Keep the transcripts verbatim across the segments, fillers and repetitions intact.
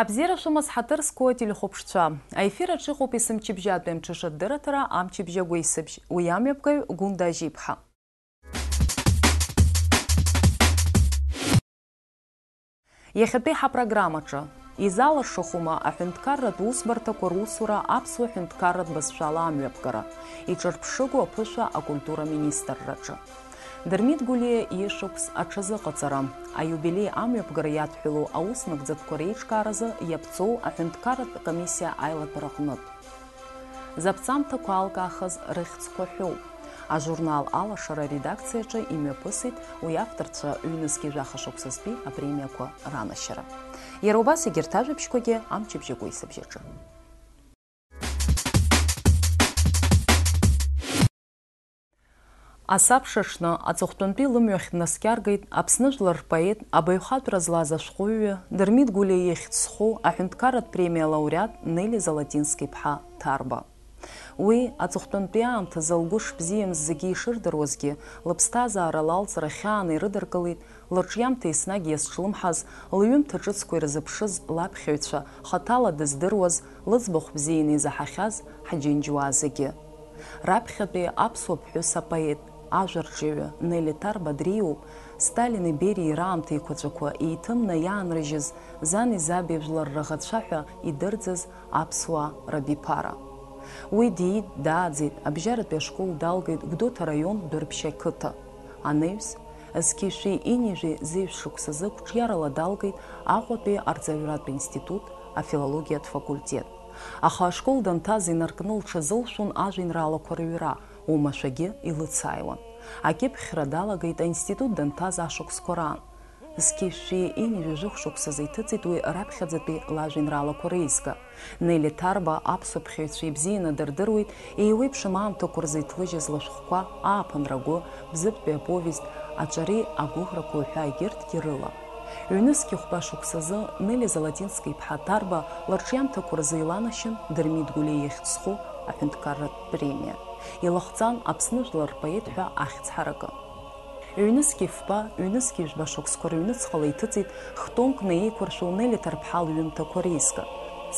Абзиара шәымаз, ҳаҭыр зқәу ателехәаԥшцәа. Аефир аҿы иҟоуп есымчыбжьатәи амҽышадырраҭара Амчыбжь агәеисыбжь. Уи амҩаԥгаҩ Гәында Ажьиԥҳа. Иахьатәи ҳапрограммаҿы, изалыршахума аҳәынҭқарратә усбарҭақәа русура аԥсуа ҳәынҭқарратә бызшәала амҩаԥгара, иҿырԥшыгоу аԥышәа акультура министрраҿы. Дырмит Гәлиа ишықәс аҽазыҟаҵара, аиубилеи амҩаԥгара иадҳәалоу аус нагӡатәқәа реиҿкааразы иаԥҵоу аҳәынҭқарратә комиссиа аилатәара аҟнытә. Заԥҵамҭақәа алкаахаз рыхьӡқәа ҳәоуп. Ажурнал Алашара аредакциаҿы имҩаԥысит уи авторцәа ҩнызқьи жәаха шықәсазтәи апремиақәа ранашьара. Иара убас егьырҭ ажәабжьқәагьы Амчыбжь агәеисыбжьаҿы. Асабшаҽны аҵыхәтәантәи лымҩахь днаскьаргеит Аԥсны жәлар рпоет, абаҩхатәра злаз ашәҟәыҩҩы Дырмит Гәлиа ихьӡ зху аҳәынҭқарратә премиа алауреат Нели Золотински-иԥҳа Ҭарба. Уи, аҵыхәтәантәи аамҭазы лгәы шбзиамыз зегьы ишырдыруазгьы, лыԥсҭазаара лалҵра хьааны ирыдыркылеит лырҿиамҭа еснагь иазҿлымҳаз, лҩымҭа ҿыцқәа ирзыԥшыз лаԥхьаҩцәа, хаҭала дыздыруаз, лыӡбахә бзианы изаҳахьаз ҳџьынџьуаа зегьы. Раԥхьатәи аԥсуа ԥҳәыс апоет, ажәа рҿиаҩы Нели Ҭарба дреиуоуп Сталини Бериеи раамҭа еиқәаҵәақәа еиҭымны иаанрыжьыз зани заби жәлар раӷацәа ҳәа идырӡыз аԥсуаа рабиԥара. Уи диит, дааӡеит, абжьаратәи ашкол далгеит Гәдоуҭа араион Дәырԥшь ақыҭа. Анаҩс, зқьи шәи ҩынҩажәи зеижә шықәсазы қәҿиарала далгеит Аҟәатәи арҵаҩратә институт, афилологиатә факультет. Аха ашкол данҭаз инаркны лҽазылшәон ажәеинраалақәа рыҩра, уамашәагьы илыцааиуан. Акьыԥхьра далагеит аинститут данҭаз ашықәсқәа раан. Зқьи шәи ҩынҩажәи жәохә шықәсазы иҭыҵит уи раԥхьаӡатәи лажәеинраалақәа реизга. Нели Ҭарба аԥсуа ԥхьаҩцәа ибзианы дырдыруеит, еиуеиԥшым аамҭақәа рзы иҭлыжьыз лышәҟәқәа, Ааԥынра агәы, Бзыԥтәи аповест, Аҿареи агәыӷрақәа уҳәа егьырҭгьы рыла. Ҩнызқьи хәба шықәсазы Нели Золотински-иԥҳа Ҭарба лырҿиамҭақәа рзы иланашьан Дырмит Гәлиа ихьӡ зху аҳәынҭқарратә премиа. Илахәҵан Аԥсны жәлар рпоет ҳәа ахьӡ ҳаракы. Ҩнызқьи фба, ҩнызқьи жәба шықәсқәа рыҩныҵҟала иҭыҵит хтомқәны еиқәыршәу Нели Ҭарԥҳа лҩымҭақәа реизга.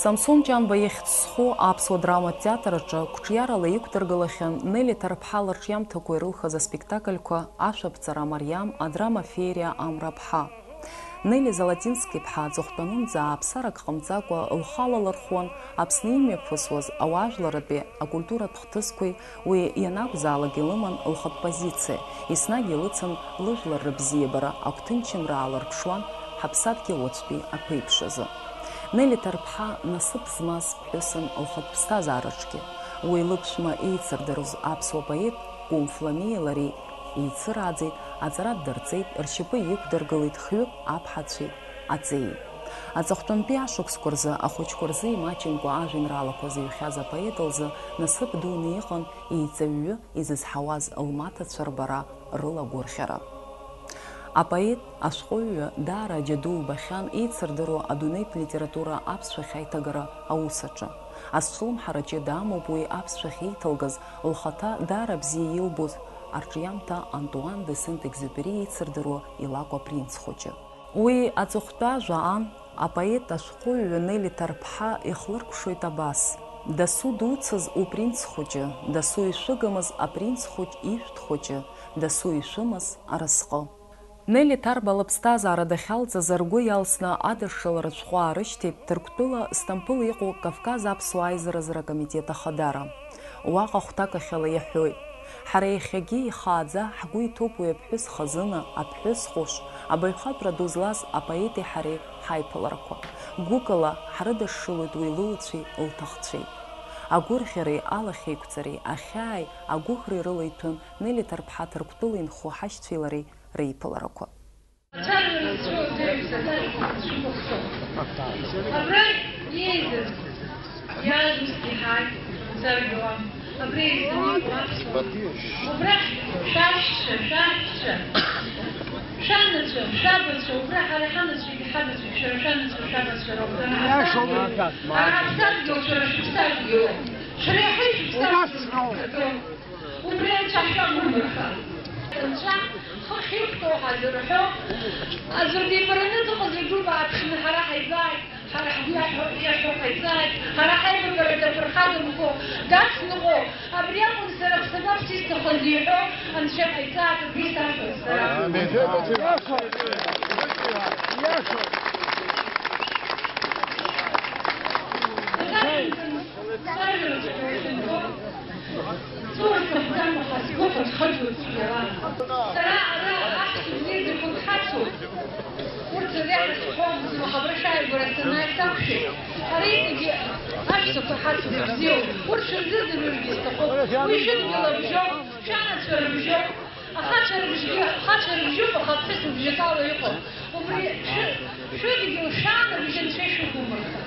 Самсон Ҷанба ихьӡ зху аԥсуа драматә театр аҿы қәҿиарала иқәдыргылахьан Нели Ҭарԥҳа лырҿиамҭақәа ирылхыз аспектакльқәа Ашәаԥҵара амариам, адрама Фериа Амра ԥҳа. Нели Золотински-иԥҳа аҵыхәтәанынӡа ааԥсарак ҟамҵакәа лхала лырхуан Аԥсны имҩаԥысуаз ауаажәларратәи акультуратә хҭысқәеи, уи ианакәзаалак илыман лхатә позициа, еснагь илыцын лыжәлар рыбзиабара, агәҭынчымра аалырԥшуан ҳаԥсадгьыл уаҵәтәи аԥеиԥш азы. Нели Ҭарԥҳа насыԥ змаз ԥҳәысын лхатә ԥсҭазаараҿгьы. Уи лыԥшәма еицырдыруаз аԥсуа поет Кәымф Ламиеи лареи еицырааӡеит, аҵара ддырҵеит, ршьапы иқәдыргылеит хҩык аԥҳацәеи аҵеи. Аҵыхәтәантәи ашықәсқәа рзы ахәыҷқәа рзы имаҷымкәа ажәеинраалақәа зыҩхьаз апоет лзы насыԥ дуны иҟан еиҵаҩҩы изызҳауаз лмаҭацәа рбара, рылагәырӷьара. Апоет, ашәҟәыҩҩы даара аџьаду лбахьан еицырдыруа адунеитә литература аԥсшәахь аиҭагара аус аҿы. Азҿлымҳара ҷыда амоуп уи аԥсшәахь еиҭалгаз, лхаҭа даара бзиа илбоз арҿиамҭа Антуан де Сент-Екзиупери еицырдыруа илакәу Апринц хәыҷы. Уи аҵыхәтәа ажәа аан, апоет ашәҟәыҩҩы Нели Ҭарԥҳа ихлыркәшоит абас: дасу дуцыз упринц хәыҷы, дасу ишәыгамыз апринц хәыҷ ижәҭ хәыҷы, дасу ишәымаз аразҟы. Нели Ҭарба лыԥсҭазаара дахьалҵыз ргәы иалсны адыршыларатә шәҟәы аарышьҭит Ҭырқәтәыла Сҭампыл иҟоу Кавказ аԥсуа аизаразы ракомитет ахадара. Уаҟа хәҭакахьала иаҳәоит: ҳара иахьагьы ихааӡа ҳгәы иҭоуп уи аԥҳәыс хазына, аԥҳәыс ҟәыш, абаҩхатәра ду злаз апоети ҳареи ҳаиԥыларақәа. Гәыкала ҳрыдышшылоит уи лылацәеи лҭахцәеи. Агәырӷьареи алахьеиқәҵареи ахьааи агәыӷреи рыла иҭәын Нели Ҭарԥҳа Ҭырқәтәыла инхо ҳашьцәеи лареи реиԥыларақәа. Абра иеизаз, иаазмызт иҳәааит, уцаргьы уа. Абра еизаны иҟоу аԥсуаа. Убрахь шәаҳәшьцәа, шәаҳәшьцәа, шәанацәа, шәабацәа, убра ҳара ҳанацәагьы ҳабацәагьы, шәара шәанацәа, шәабацәа роуп. Ара ҳаԥсадгьыл, шәара шәыԥсадгьыл. Шәара иаҳа ишәыԥсадгьыл. Убри анцәа ҳшәагәылмырха. Анцәа хыхь иқәтәоу ҳазырҳәо, аӡәыр дибараны дыҟазар, дубааԥшны ҳара ҳаибааит. Ҳара ҳгәы иаҳәо, иаҳәо ҟаиҵааит, ҳара ҳаибабара даԥырхагамхо, дацныҟәо, абри акәын сара хсабак сисҭахыз иҳәо, анцәа иҟаиҵааит, убри сарҳәоит сара. Амин. Амин. Сара ара аҳ сыбзиа дыхәыҭхацоуп. Урҭ реиҳа зҳәо, зымҳабра шааигәара санааи сақәшәеит. Ара иҵегьы аҳәсақәа ҳацуп, бзиоуп. Урҭ шәырзыӡырҩыргьы сҭахуп. Уи шәыдгьыл абжьоуп, шәанацәа рыбжьоуп. Ахацәа рыбжьгьы, ахацәа рыбжьоуп, аха аԥҳәыс убжьаҵала иҟоуп. Убри шәы-, шәыдгьыл шәанабжь анцәа ишәықәумырхар.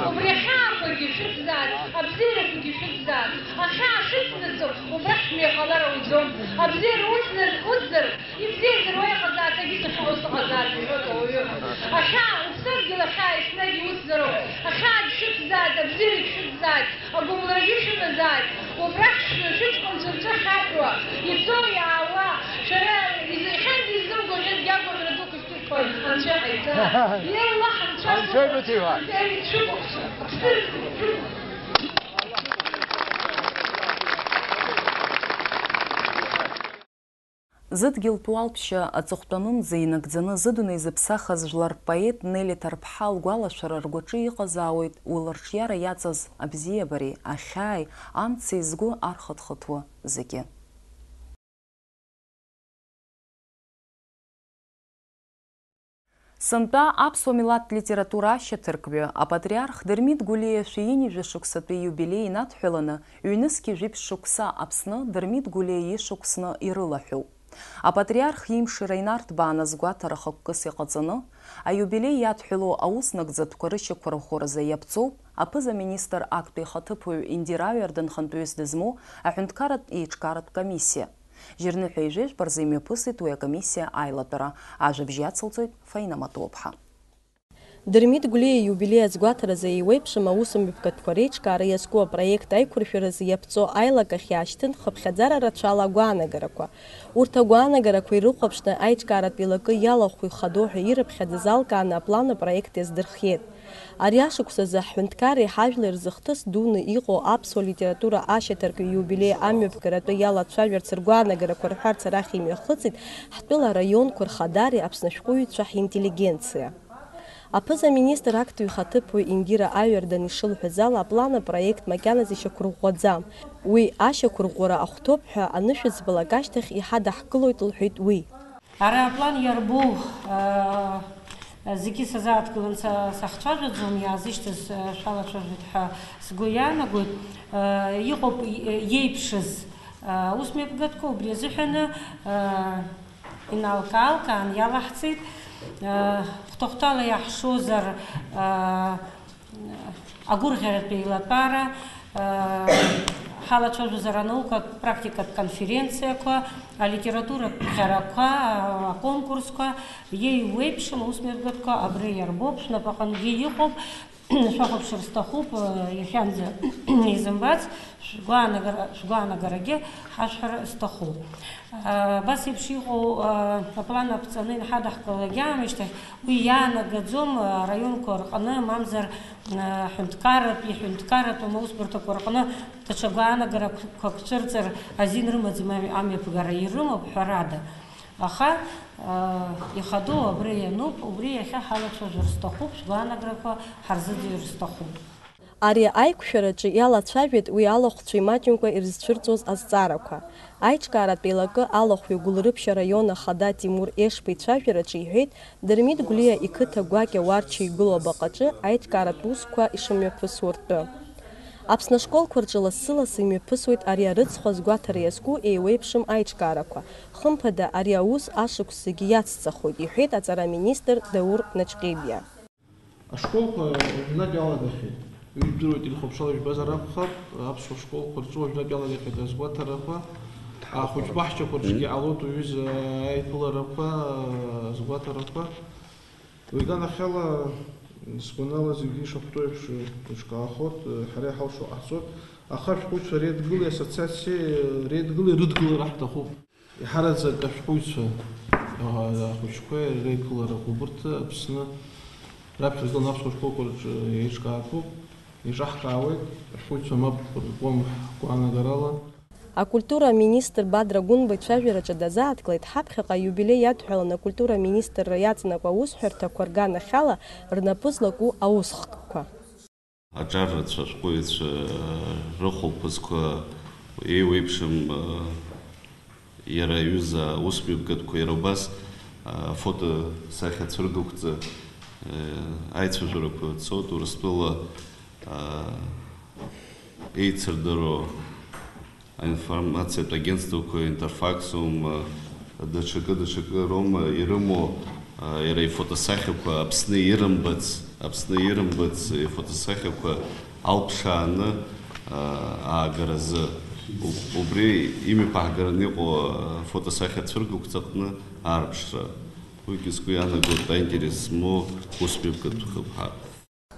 Убри ахьаақәагьы шәыцзааит, абзиарақәагьы шәыцзааит. Ахьаа шәыцнаҵо, убрахь шәмеихалар ауӡом. Абзиара уцзар, уцзар, ибзиазар уа иҟазааит, егьыс ахьаа ус ыҟазааит, иҳәоит ауаҩы. Ахьаа, уԥсадгьыл ахьаа еснагь иуцзароуп. Ахьаагь шәыцзааит, абзиарагь шәыцзааит, агәыбылрагьы шәымазааит. Убрахь шәы-, шәыҷкәынцәа рҿы ахьаҳәуа, ицо, иаауа, шәара изы-, иахьанӡа изымгәаӷьызгьы агәаӷьра дуқәа шәҭышәхуеит, анцәа иҟаиҵа. Иаллаҳ, анцәа шәыҟоуп. Анцәа ибыҭиуа. Анцәа ибыҭиуа. Зыдгьылтә уалԥшьа аҵыхәтәанынӡа инагӡаны зыдунеи зыԥсахыз жәлар рпоет Нели Ҭарԥҳа лгәалашәара ргәаҿы иҟазаауеит уи лырҿиара иаҵаз абзиабареи ахьааи, амци згәы архыҭхыҭуа зегьы. Сынтәа аԥсуа милаҭ литература ашьаҭаркҩы, апатриарх Дырмит Гәлиа шәи ҩынҩажәа шықәсатәи иубилеи инадҳәаланы, ҩнызқьи жәиԥшь шықәса Аԥсны Дырмит Гәлиа ишықәсны ирылаҳәоуп. Апатриарх имшира инарҭбааны азгәаҭара хықәкыс иҟаҵаны, аиубилеи иадҳәалоу аус нагӡатәқәа рышьақәырӷәӷәаразы иаԥҵоуп аԥыза-министр актәи ихаҭыԥуаҩ Индира Аҩардан хантәаҩыс дызмоу аҳәынҭқарратә еиҿкааратә комиссиа. Жьырныҳәа ижәижәба рзы имҩаԥысит уи акомиссиа аилатәара. Ажәабжь иацылҵоит Фаина Матуаԥҳа. Дырмит Гәлиа ииубилеи азгәаҭаразы еиуеиԥшым аусмҩаԥгатәқәа реиҿкаара иазку апроект аиқәыршәаразы иаԥҵоу аилакахь иаашьҭын хыԥхьаӡара рацәала агәаанагарақәа. Урҭ агәаанагарақәа ирыхәаԥшны аиҿкааратә еилакы иалахәу ихадоу ҳәа ирыԥхьаӡаз алкааны аплан апроект иаздырхиеит. Ари ашықәсазы ҳҳәынҭқарреи ҳажәлеи рзы хҭыс дуны иҟоу аԥсуа литература ашьаҭаркҩы иубилеи амҩаԥгаратәы иалацәажәарц ргәаанагарақәа рҳәарц арахь имҩахыҵит ҳтәыла араионқәа рхадареи Аԥсны ашәҟәыҩҩцәа ҳинтеллигенциа. Аԥыза-министр актәи ихаҭыԥуаҩ Индира Аҩардан ишылҳәаз ала, аплан апроект макьаназы ишьақәырӷәӷәаӡам. Уи ашьақәырӷәӷәара ахәҭоуп ҳәа анышәыӡбалак ашьҭахь иҳадаҳкылоит, лҳәеит уи. Ара аплан иарбоу, аа, зегьы сазааҭгылан са-, сахцәажәаӡом, иаазышьҭыз, аа, шәалацәажәоит ҳәа сгәы иаанагоит. Аа, иҟоуп и-, иеиԥшыз, аа, аусмҩаԥгатәқәа, убри азыҳәаны, аа, иналкаалкаан иалаҳҵеит. Аа, хәҭа-хәҭала иаҳшозар, аа, агәырӷьаратә еилатәара, э, ҳалацәажәозар анаукатә практикатә конференциақәа, алитературатә ԥҟарақәа, аконкурсқәа, иеиуеиԥшым аусмҩаԥгатәқәа абра иарбоуп, шәнапаҟынгьы иҟоуп, шәахәаԥшыр сҭахуп, э, иахьанӡа изымбац, шәгәаанагара, шәгәаанагарагьы ҳашәҳәар сҭахуп. Э, абас еиԥш иҟоу, э, аплан аԥҵаны инҳадаҳкылалак аамышьҭахь, уи иаанагаӡом, араионқәа рҟны, мамзар, ҳәынҭқарратә, иҳәынҭқарратәым аусбарҭақәа рҟны даҽа гәаанагарақәак цәырҵыр азин рымаӡам ами-, амҩаԥгара ирымоуп, ҳәарада. Аха, ихадоу абра иануп, убри иахьа ҳалацәажәар сҭахуп, шәгәаанагарақәа ҳарзыӡырҩыр сҭахуп. Ари аиқәшәараҿы иалацәажәеит уи алахәцәа имаҷымкәа ирызцәырҵуаз азҵаарақәа. Аиҿкааратә еилакы алахәҩы Гәылрыԥшь араион ахада Тимур Ешба ицәажәараҿы иҳәеит, Дырмит Гәлиа иқыҭа Гәакьа Уарча игылоу абаҟаҿы аиҿкааратә усқәа ишымҩаԥысуа ртәы. Аԥсны ашколқәа рҿы лассы-лассы имҩаԥысуеит ари арыцхә азгәаҭара иазку еиуеиԥшым аиҿкаарақәа. Хымԥада, ари аус ашықәс зегьы иацҵахоит, иҳәеит аҵара аминистр Даур Наҷҟьебиа. Ашколқәа уажәнатә иалагахьеит. Ижәдыруеит, ирхыԥшыло жәбазар акәхап, аԥсуа школқәа рҿы уажәнатә иалагахьеит азгәаҭарақәа. Ахәыҷқәа ҳчақәа рҿгьы ҟалоит уаҩыза аиԥыларақәа, азгәаҭарақәа. Уи иганахьала, сгәанала, зегьы ишахәҭоу еиԥш еиҿкаахоит, ҳара иҳалшо ҟаҳҵоит. Аха ашәҟәыҩҩцәа реидгылеи ассоциациа реидгылеи рыдгылара ҳҭахуп. Иҳараӡак ашәҟәыҩҩцәа, а, ахәыҷқәеи реидгыларақәа убырҭ Аԥсны Раԥхьаӡа аԥсуа школқәа рҿы еиҿкаатәуп, еиҿаҳкаауеит, ашәҟәыҩҩцәа мап ркуам ҳгәаанагарала. Акультура аминистр Бадра Гәынба ицәажәараҿы дазааҭгылеит ҳаԥхьаҟа аиубилеи иадҳәаланы акультура аминистрра иаҵанакуа аусҳәарҭақәа рганахьала рнапы злаку аусхкқәа. Аҿар рацәа ашәҟәыҩҩцәа рыхәылԥазқәа еиуеиԥшым, иара аҩыза аусмҩаԥгатәқәа иара убас афотосахьа цәыргақәҵа аицәажәарақәа цоит Урыстәыла еицырдыруа аинформациатә агентствақәа, Интерфаксоума, даҽакы, даҽакы роума ирымоу, а, иара ифотосахьақәа, Аԥсны ирымбац, Аԥсны ирымбац ифотосахьақәа алԥшааны, а, аагаразы. У-, убри имҩаԥаҳгараны иҟоу, а, фотосахьа цәыргақәҵаҟны аарԥшра. Уигьы сгәы иаанагоит аинтерес змоу усмҩаԥгатә хыԥҳак.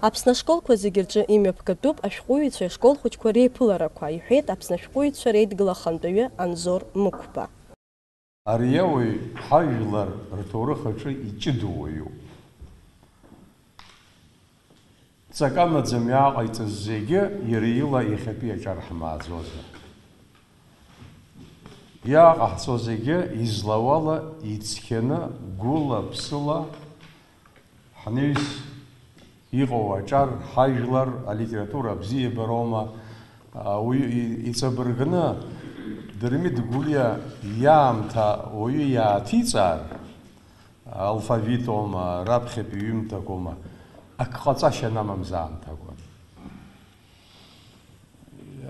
Аԥсны ашколқәа зегьы рҿы имҩаԥгатәуп ашәҟәыҩҩцәеи ашкол хәыҷқәа реиԥыларақәа, иҳәеит Аԥсны ашәҟәыҩҩцәа реидгыла ахантәаҩы Анзор Мықәба. Ари ауаҩ ҳажәлар рҭоурых аҿы иҷыдоу уаҩуп. Ҵак амаӡам иааҟаиҵаз зегьы иара ила иахьатәи аҿар ҳмааӡозар. Иааҟаҳҵо зегьы излауала ицқьаны, гәыла, ԥсыла, ҳнаҩс иҟоу аҿар, ҳажәлар, алитература абзиабароума, ауаҩы и-, иҵабыргны, Дырмит Гәлиа иаамҭа уаҩы иааҭиҵаар, алфавитоума, раԥхьатәи ҩымҭақәоума, ак ҟаҵашьа анамамз аамҭақәан.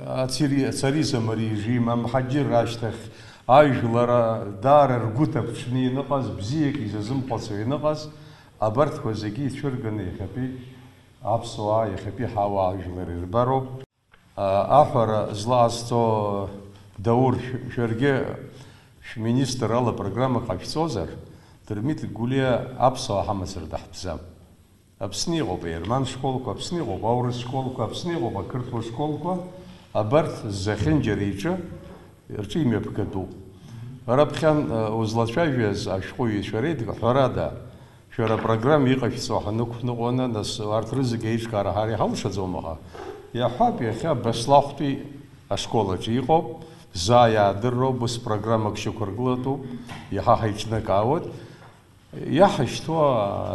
Ацари-, ацариза марижим, амҳаџьырра ашьҭахь ажәлар даара ргәы ҭаԥҽны ианыҟаз, бзиак изазымхәыцуа ианыҟаз, абарҭқәа зегьы ицәырганы иахьатәи аԥсуаа, иахьатәи ҳауаажәлар ирбароуп. Аҳәара злаҟасҵо, Даур, шә-, шәаргьы шәминистр ала программак ҟашәҵозар, Дырмит Гәлиа аԥсуаа ҳамацара даҳтәӡам. Аԥсны иҟоуп аерман школқәа, Аԥсны иҟоуп аурыс школқәа, Аԥсны иҟоуп ақырҭуа школқәа, абарҭ зехьынџьара иҿы, рҿы имҩаԥгатәуп. Раԥхьан, э, узлацәажәаз ашәҟәыҩҩцәа реидга, ҳәарада, шәара апрограмма иҟашәҵо ҳанықәныҟәаны, нас арҭ рызегьы аиҿкаара ҳара иҳалшаӡом, аха иаҳҳәап, иахьа Баслахәтәи ашкол аҿы иҟоуп, заа иаадырроуп, ус программак шьақәыргылатәуп, иаҳа ҳаиҿнакаауеит. Иаҳашьҭоу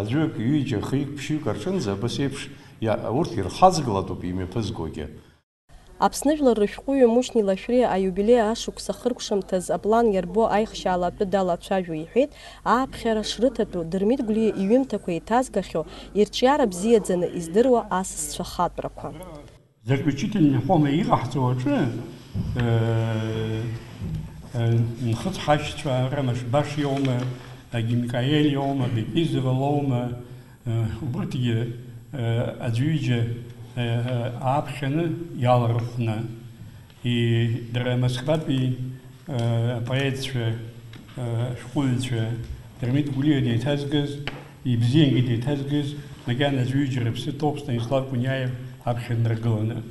аӡәык, ҩыџьа, хҩык, ԥшьҩык рҿынӡа абас еиԥш иа-, урҭ ирхаҵгылатәуп имҩаԥызгогьы. Аԥсны жәлар рышәҟәыҩҩы Мушьни Лашәриа аиубилеи ашықәс ахыркәшамҭаз аплан иарбоу аихшьаала атәы далацәажәо иҳәеит, ааԥхьара шрыҭатәу, Дырмит Гәлиа иҩымҭақәа еиҭазгахьоу, ирҿиара бзиаӡаны издыруа асасцәа хатәрақәа. Заключительный ҳәоума иҟаҳҵо аҿы, э, э, нхыҵ ҳашьцәа Рамашбаш иоума, Агимикаел иоума, Бекизова лоума, э, убырҭгьы, э, аӡәҩыџьа, э, э, ааԥхьаны иалархәны, и-, дара Москватәи, э, апоетцәа, э, ашәҟәыҩҩцәа, Дырмит Гәлиа деиҭазгаз, ибзиангьы деиҭазгаз, макьана аӡәҩыџьа рыԥсы ҭоуп Станислав Куниаев аԥхьа днаргыланы.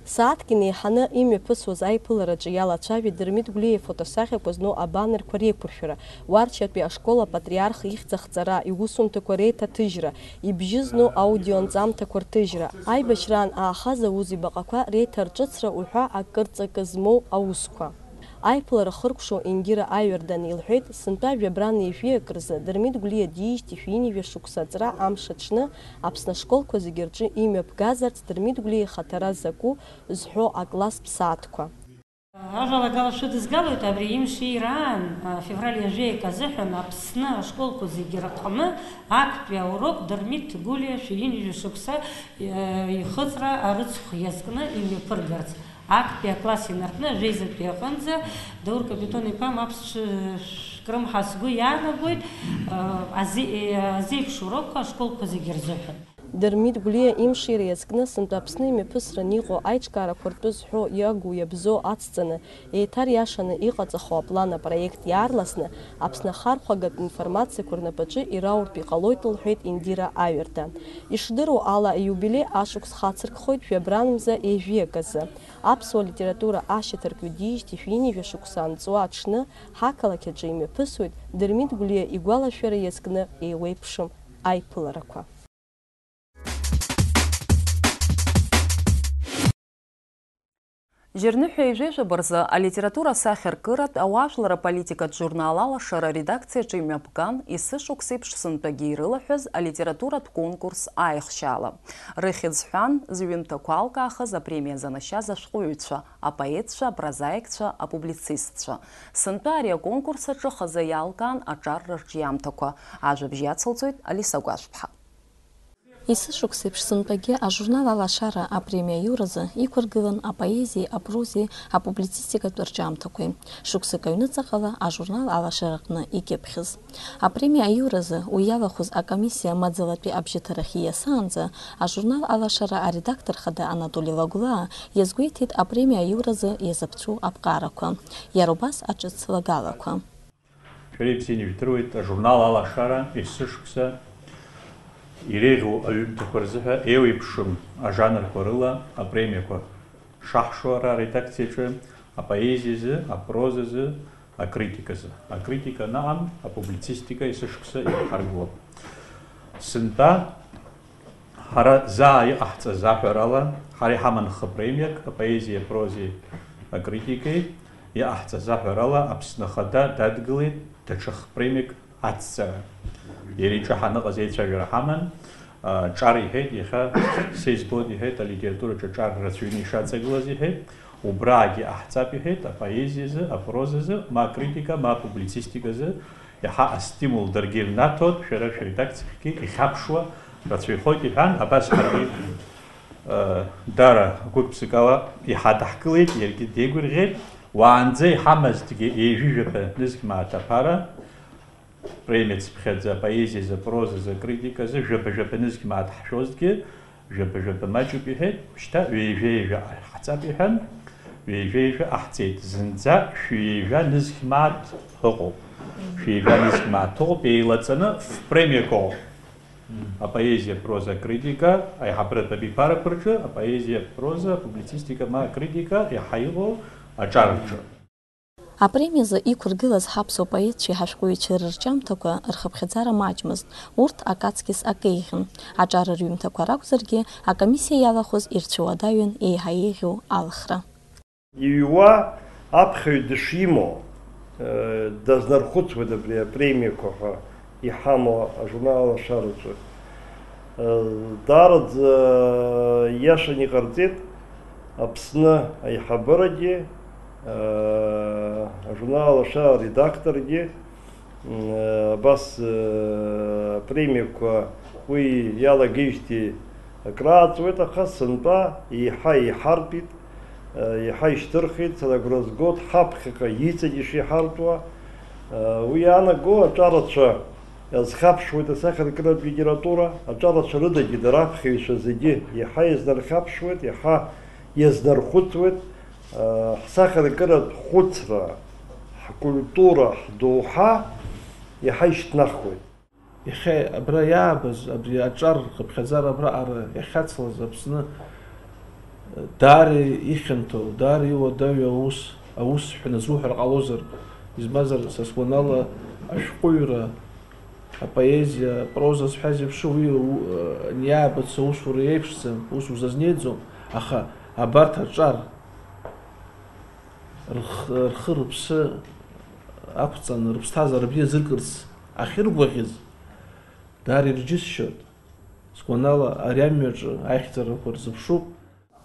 Сааҭк инеиҳаны имҩаԥысуаз аиԥылараҿы иалацәажәеит Дырмит Гәлиа ифотосахьақәа зну абанерқәа реиқәыршәара, Уарчатәи ашкол апатриарх ихьӡ ахҵара, иусумҭақәа реиҭаҭыжьра, ибжьы зну аудионҵамҭақәа рҭыжьра, аибашьраан аахаз аус ибаҟақәа реиҭарҿыцра уҳәа акырҵакы змоу аусқәа. Аиԥылара хыркәшоу Индира Аҩардан илҳәеит, сынтәа жәабран ҩажәи акы рзы Дырмит Гәлиа диижьҭеи шәи ҩынҩажәа шықәса аҵра амш аҽны Аԥсны ашколқәа зегьы рҿы имҩаԥгазарц Дырмит Гәлиа ихаҭара закәу зҳәо акласстә сааҭқәа. Ажәалагала шәыдызгалоит, абри имшира аан, а, февраль ҩажәи акы азыҳәан Аԥсны ашколқәа зегьы рҟны актәи аурок Дырмит Гәлиа шәи ҩынҩажәа шықәса, э, ихыҵра арыцхә иазкны имҩаԥыргарц. Актәи акласс инаркны ажәеизатәи аҟынӡа, Даур Капитон-иԥа, мап сшәкрымҳа сгәы иаанагоит, э, ази-, э, азеиԥш урокқәа ашколқәа зегьы рзыҳәан. Дырмит Гәлиа имшира иазкны сынтәа Аԥсны имҩаԥысран иҟоу аиҿкаарақәа ртәы зҳәо иагу иабзоу ацҵаны, еиҭариашаны иҟаҵахо аплан апроект иаарласны Аԥсны ахархәагатә информациақәа рнапаҿы ирауртә иҟалоит, лҳәеит Индира Аҩардан. Ишдыруа ала, аиубилеи ашықәс хацыркхоит жәабран мза ҩажәи акы азы. Аԥсуа литература ашьаҭаркҩы диижьҭеи шәи ҩынҩажәа шықәса анҵуа аҽны ҳақалақь аҿы имҩаԥысуеит Дырмит Гәлиа игәалашәара иазкны еиуеиԥшым аиԥыларақәа. Џьарныҳәа ижәижәаба рзы алитература асахьаркыратә ауаажәлар аполитикатә журнал Алашара аредакциаҿы имҩаԥган, есышықәсеиԥш сынтәагьы ирылаҳәаз алитературатә конкурс аихшьаала. Рыхьӡ ҳәан, зҩымҭақәа алкаахаз апремиа занашьаз ашәҟәыҩҩцәа, апоетцәа, апрозаикцәа, апублицистцәа. Сынтәа ари аконкурс аҿы хазы иалкаан аҿар рырҿиамҭақәа. Ажәабжь иацылҵоит Алиса Гәашәԥҳа. Есышықәсеиԥш сынтәагьы ажурнал Алашара апремиа аиуразы иқәыргылан апоезиеи, апрозеи, апублицистикатә рҿиамҭақәеи. Шықәсык аҩныҵҟала ажурнал Алашараҟны икьыԥхьыз. Апремиа аиуразы уи иалахәыз акомиссиа маӡалатәи абжьыҭарахь ииасаанӡа ажурнал Алашара аредактор хада Анатоли Лагәлаа иазгәеиҭеит апремиа аиуразы иазыԥҵәоу аԥҟарақәа, иара убас аҿыц лагалақәа. Шәара ибзианы ижәдыруеит, ажурнал Алашара есышықәса иреиӷьу аҩымҭақәа рзыҳәа еиуеиԥшым ажанрқәа рыла апремиақәа шаҳшо ара аредакциаҿы, апоезиазы, апрозазы, акритиказы. Акритика анаҟам, апублицистика есышықәса иаҳаргылап. Сынтәа Ҳара заа иҟаҳҵаз аҳәарала, ҳара иҳаман хы премиак, апоезиеи апрозеи акритикеи, иҟаҳҵаз аҳәарала, Аԥсны Ахада дадгылеит даҽа хы премиак ацҵара. Иара иҿы ҳаныҟаз еицәажәара ҳаман, а, ҿар иҳәеит, иахьа са избоит, иҳәеит, алитератураҿы ҿар рацәаҩны ишаҵагылаз иҳәеит, убраагьы иҟаҳҵап иҳәеит, апоезиазы, апрозазы, ма акритика, ма апублицистиказы, Иаҳа астимул даргьы ирнаҭоит, шәара шәредакциахьгьы ихьаԥшуа рацәаҩхоит, иҳәан, абас ҳаргьы, э, дара гәык-ԥсыкала иҳадаҳкылеит, иаргьы деигәырӷьеит. Уаанӡа иҳамазҭгьы ҩажәи жәаба нызқь мааҭ аԥара, премиа цыԥхьаӡа апоезиазы, апрозазы, акритиказы, жәаба-жәаба нызқь мааҭ ҳшәозҭгьы, Жәаба-жәаба маҷуп иҳәеит, шьҭа ҩажәа-ҩажәа ҟаҳҵап иҳәан, ҩажәа-ҩажәа ҟаҳҵеит. Зынӡа шәҩажәа нызқь мааҭ ыҟоуп. Шәҩажәа нызқь мааҭ ыҟоуп, еилаҵаны ф-премиак ыҟоуп. Апоезиа, апроза, акритика, аиҳабыратә абиԥарақәа рҿы, апоезиа, апроза, апублицистика ма акритика иаҳа иҟоу аҿар рҿы. Апремиазы иқәыргылаз ҳаԥсуа поетцәеи ҳашәҟәыҩҩцәеи рырҿиамҭақәа рхыԥхьаӡара маҷмызт, урҭ акы аҵкьыс акы еиӷьын. Аҿар рҩымҭақәа ракәзаргьы, акомиссиа иалахәыз ирцәыуадаҩын еиҳа еиӷьу алхра. Иҩуа аԥхьаҩ дышимоу, э, дазнархәыцуеит абри апремиақәа ҳәа иҳамоу ажурнал Алашараҿы. Даараӡа иашан иҟарҵеит Аԥсны аиҳабырагьы, аа, ажурнал Алашара аредакторгьы, м, абас, э, апремиақәа уи иалагеижьҭеи акрааҵуеит, аха сынтәа еиҳа еиҳартәит, э, еиҳа ишьҭырхит, сара агәра згоит, ҳаԥхьаҟа иҵегь ишеиҳартәуа. Э, уи иаанаго аҿарацәа Иазхьаԥшуеит асахьаркыратә литература, аҿарацәа рыдагьы дара аԥхьаҩцәа зегьы иаҳа иазнархьаԥшуеит, иаҳа иазнархәыцуеит, ҳсахьаркыратә хәыцра, ҳкультура, ҳдоуҳа иаҳа ишьҭнахуеит. Иахьа абра иаабаз, абри аҿар рхыԥхьаӡара абраҟара иахьацлаз Аԥсны Даара ихьанҭоу, даара иуадаҩу аус, аус ҳәа назуҳәар ҟалозар, избанзар, са сгәанала, ашәҟәыҩра, апоезиа, апроза зҳәаз еиԥш, уи у-, аниаабац аусура иеиԥшӡам, ус узазнеиӡом, аха абарҭ аҿар рх-, рхы-рыԥсы ақәҵаны, рыԥсҭазаара бзиа зыркырц ахьыргәаӷьыз, даара ирџьысшьоит. Сгәанала, ари амҩаҿы аихьӡарақәа рзыԥшуп.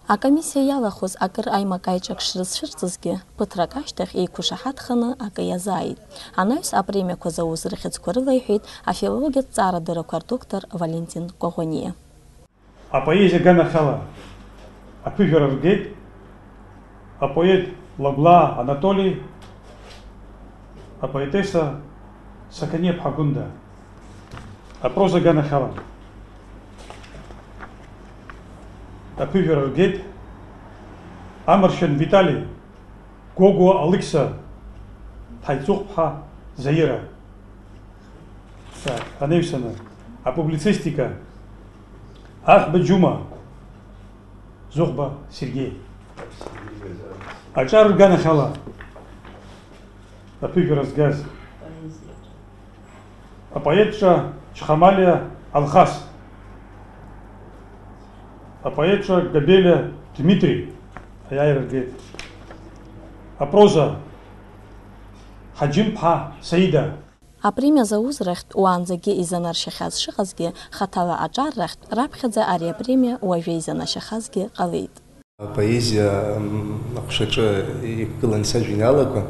Акомиссиа иалахәыз акыр аимак-аиҿак шрызцәырҵызгьы, ԥыҭрак ашьҭахь еиқәышаҳаҭханы акы иазааит. Анаҩс апремиақәа зауз рыхьӡқәа рыла иҳәеит афилологиатә ҵаарадырақәа рдоктор Валентин Коӷониа. Апоезиа аганахьала аԥыжәара ргеит апоет Лагәлаа Анатоли, апоетесса Сақаниаԥҳа Гәында. Апроза аганахьала аԥыжәара ргеит Амаршьан Витали, Гогәуа Алықьса, Ҭаиҵыхәԥҳа Заира. Анаҩсаны апублицистика, Аҳәба Џьума, Зыхәба Сергеи. Аҿар рганахьала аԥыжәара згаз апоетцәа Чхамалиа Алхас, апоетцәа Габелиа Дмитри аиааира ргеит. Апроза, Ҳаџьым-ԥҳа Саида. Апремиа зауз рахьтә уаанӡагьы изанаршьахьаз шыҟазгьы, хаҭала аҿар рахьтә раԥхьаӡа ари апремиа уажәы изанашьахазгьы ҟалеит. Апоезиа, м, аҟәшаҿы иқәгылан сажәеинраалақәа,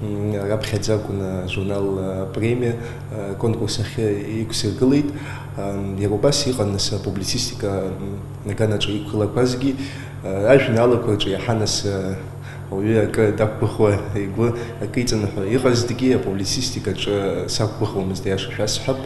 м, раԥхьаӡа акәын ажурнал, а, Премиа, а, конкурс ахь иқәсыргылеит. Ам, иара убас иҟан нас апублицистика, м, аганаҿы иқәгылақәазгьы, а, ажәеинраалақәа рҿы иаҳа нас, а, ауаҩы акы дақәгәыӷуа, игәы акы иҵаныҳәо иҟазҭгьы, апублицистикаҿы сақәгәыӷуамызт, аиаша шәасҳәап.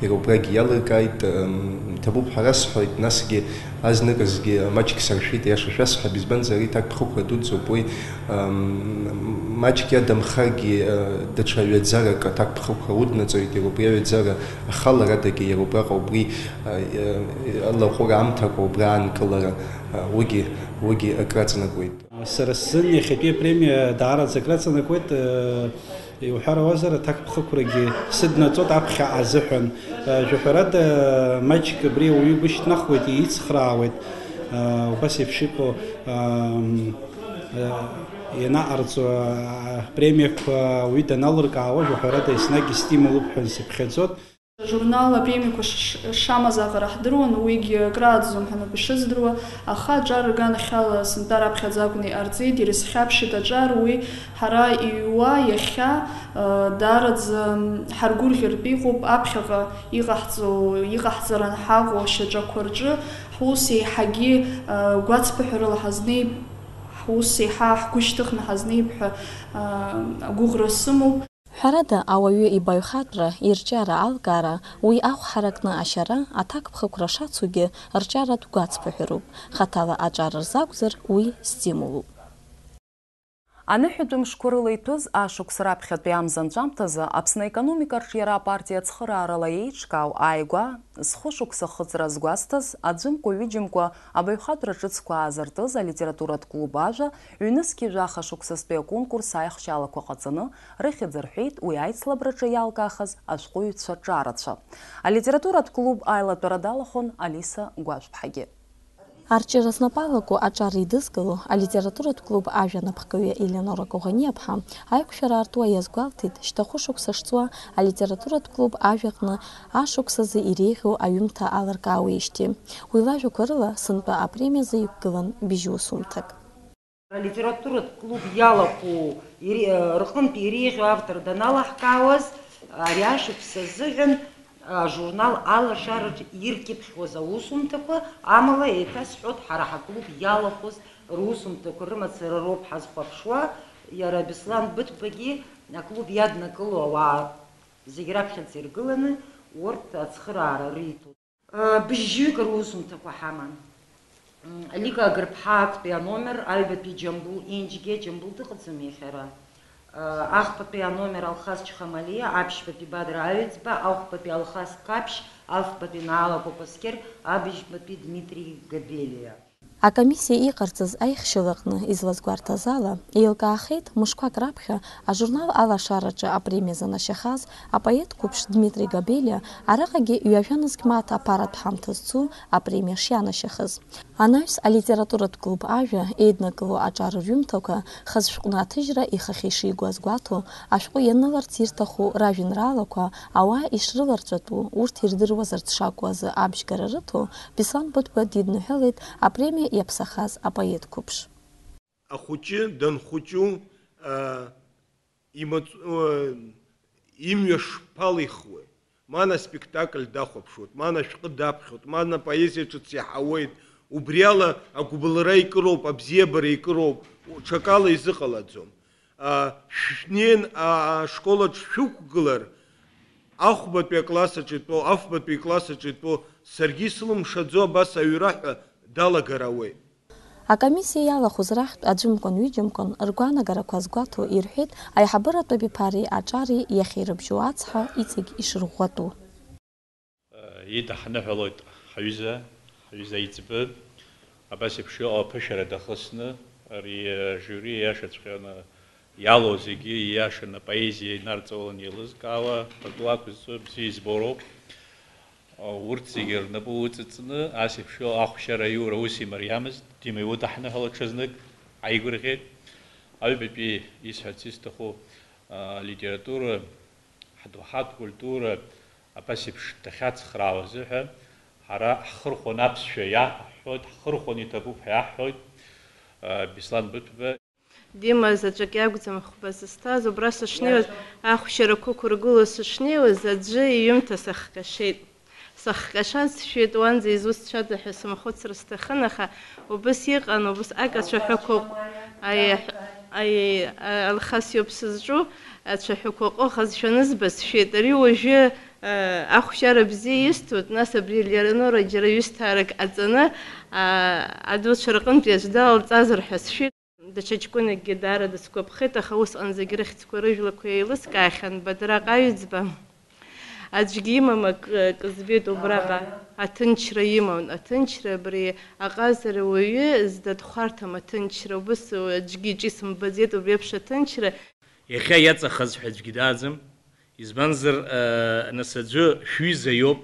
Иара убрагь иалыркааит, ам, иҭабуп ҳәа расҳәоит, насгьы азныказ маҷк саршәеит, аиаша шәасҳәап, избанзар, ари ҭакԥхықәра дуӡӡоуп, уи, ам, маҷк иадамхаргьы, а, даҽа ҩаӡарак аҭакԥхықәра уднаҵоит, иара убри аҩаӡара ахаларадагьы, иара убраҟа убри, а, а, алаҟәыра аамҭақәа убра аанкылара, а, уигьы, уигьы акраҵанакуеит. Сара сзын иахьатәи апремиа даараӡа акраҵанакуеит, э, иуҳәар ауазар, аҭакԥхықәрагьы сыднаҵот аԥхьаҟа азыҳәан. Э, жәаҳәарада, маҷк абри ауаҩы игәы шьҭнахуеит, еицхраауеит, э, убас еиԥш иҟоу, ам, э, ианаҟарҵо, э, апремиақәа ауаҩы даналыркаауа, жәаҳәарада, еснагь истимулуп ҳәа сыԥхьаӡот. Ажурнал апремиақәа ш-, ш-, шамаз аҟара ҳдыруан, уигьы акрааҵӡом ҳәа нап ишыздыруа, аха аҿар рганахьала сынтәа раԥхьаӡа акәны иҟарҵеит, ирызхьаԥшит аҿар, уи ҳара иҩуа иахьа, э, даараӡа ҳаргәырӷьартә иҟоуп, аԥхьаҟа иҟаҳҵо, иҟаҳҵаран ҳаҟоу ашьаҿақәа рҿы ҳус еиҳагьы, э, гәацԥыҳәарала ҳазнеип, ҳус еиҳа ҳгәы шьҭыхны ҳазнеип ҳәа, э, агәыӷра сымоуп. Ҳәарада, ауаҩы ибаҩхатәра, ирҿиара алкаара, уи ахә ҳаракны ашьара, аҭакԥхықәра шацугьы, рҿиаратә гәацԥыҳәароуп, хаҭала аҿар рзакәзар, уи стимулуп. Аныҳәатәи мшқәа рыла иҭәыз ашықәс раԥхьатәи амза анҵәамҭазы Аԥсны аекономика арҿиара апартиа ацхыраарала еиҿкаау ааигәа, зхәышықәса ахыҵра згәасҭаз, аӡәымкәа-ҩыџьамкәа абаҩхатәра ҿыцқәа аазыртыз алитературатә клуб Ажәа ҩнызқьи жәаха шықәсазтәи аконкурс аихшьалақәа ҟаҵаны, рыхьӡ рҳәеит уи аицлабраҿы иалкаахаз ашәҟәыҩҩцәа ҿарацәа. Алитературатә клуб аилатәара далахәын Алиса Гәажәԥҳагьы. Арҿиара знапы алаку аҿар еидызкыло алитературатә клуб Ажәа анапхгаҩы Елеонора Коӷаниаԥҳа аиқәшәара аартуа иазгәалҭеит, шьҭа хәышықәса шҵуа алитературатә клуб Ажәаҟны ашықәсазы иреиӷьу аҩымҭа алыркаауеижьҭеи. Уи лажәақәа рыла, сынтәа апремиазы иқәгылан быжь усумҭак. Алитературатә клуб иалахәу ири-, рҟынтә иреиӷьу автор даналаҳкаауаз, ари ашықәс азыҳәан ажурнал Алашараҿы иркьыԥхьуаз аусумҭақәа, амала еиҭасҳәоит, ҳара ҳаклуб иалахәыз русумҭақәа рымацара роуп ҳазхәаԥшуа, иара Беслан Быҭәбагьы аклуб иаднакыло ауаа зегь раԥхьаӡа иргыланы урҭ ацхыраара риҭоит. Быжьҩык русумҭақәа ҳаман. Лика Агрԥҳа актәи аномер, аҩбатәи Џьамбул, Енџьгьа Џьамбул дыҟаӡам иахьа ара. Ахԥатәи аномер Алхас Чхамалиа, аԥшьбатәи Бадра Аҩӡба, ахәбатәи Алхас Қаԥшь, афбатәи Наала Кәапаскьыр, абыжьбатәи Дмитри Габелиа. Акомиссиа иҟарҵаз аихшьалаҟны излазгәарҭаз ала, еилкаахеит мышқәак раԥхьа ажурнал Алашараҿы апремиа занашьахаз апоет қәыԥш Дмитри Габелиа араҟагьы ҩажәа нызқь мааҭ аԥаратә ҳамҭа зцу апремиа шианашьахаз. Анаҩс алитературатә клуб Ажәа еиднакыло аҿар рҩымҭақәа хаз шәҟәны аҭыжьра ихахьы ишигоз гәаҭо, ашәҟәы ианыларц ирҭаху ражәеинраалақәа ауаа ишрыларҵәатәу, урҭ ирдыруазарц шакәу азы абжьгара рыҭо, Беслан Быҭәба дидныҳәалеит апремиа иаԥсахаз апоет қәыԥш. Ахәыҷы данхәыҷу, а, имаҵ-, а, имҩа шԥалихуеи? Ман аспектакль дахәаԥшуеит, ман ашәҟәы даԥхьоит, ман апоезиа ҿыц иаҳауеит. Убриала агәыбылра икыроуп, абзиабара икыроуп, ҽакала изыҟалаӡом. А, шәнеин, а, ашколаҿ шәықәгылар, ахәбатәи акласс аҿы итәоу, афбатәи акласс аҿы итәоу, саргьы исылымшаӡо абас аҩра ҳәа далагар ауеит. Акомиссиа иалахәыз рахьтә аӡәымкәан-ҩыџьамкәан ргәаанагарақәа азгәаҭо ирҳәеит аиҳабыратә абиԥареи аҿареи иахьирыбжьоу ацҳа иҵегь ишырӷәӷәатәу. Идаҳныҳәалоит ҳаҩыза, ҳаҩыза аиҵбы, абас еиԥш иҟоу аԥышәара дахысны, ари ажиури иашаҵәҟьаны иалоу зегьы ииашаны апоезиа инарҵауланы еилызкаауа, пату ақәызҵо, бзиа избо роуп. Урҭ зегьы рнапы уҵыҵны, ас еиԥш иҟоу ахәшьара аиура ус имариамызт, Дима иудаҳныҳәалоит ҽазнык, ҳаигәырӷьеит. Аҩбатәи исҳәарц исҭаху, а, алитература, ҳдоуҳатә культура абас еиԥш дахьацхраауа азыҳәа, ҳара ҳхырхәон аԥсшәа иаҳҳәоит, ҳхырхәон иҭабуп ҳәа иаҳҳәоит, а, Беслан Быҭәба. Дима заҵәык иакәӡам хәба зысҭаз, убра сышнеиуаз, ахәшьарақәа ықәыргыло сышнеиуаз, аӡәы иҩымҭа сахҟьашеит. Сахҟьашаз сшәеит, уанӡа изусҭцәада ҳәа сымхәыцыр сҭахын, аха убыс иҟан, убыс ак ацәаҳәақәа ҟә-, аиаҳ-, аи-, а-, Алхас иоуп сызҿу, ацәаҳәақәа ҟәыӷазшәа анызба сшәеит. Ари уажәы, а, ахәшьара бзиа исҭоит, нас абри Леонора џьара ҩысҭаарак ҟаҵаны, а, адуцәа рҟынтәи аӡә далалҵазар ҳәа сшәеит. Даҽа ҷкәынакгьы даара дысгәаԥхеит, аха усҟан зегь рыхьӡқәа рыжәлақәа еилыскаахьан, Бадраҟ Аҩӡба. Аӡәгьы имам акы, акы збеит убраҟа, аҭынчра иман, аҭынчра абри аҟазара уаҩы зда дхәарҭам аҭынчра, убыс аӡәгьы иҿы исымбаӡеит убри еиԥш аҭынчра. Иахьа иаҵахаз ҳәа аӡәгьы дааӡам, избанзар, э, нас аӡәы шәҩыза иоуп,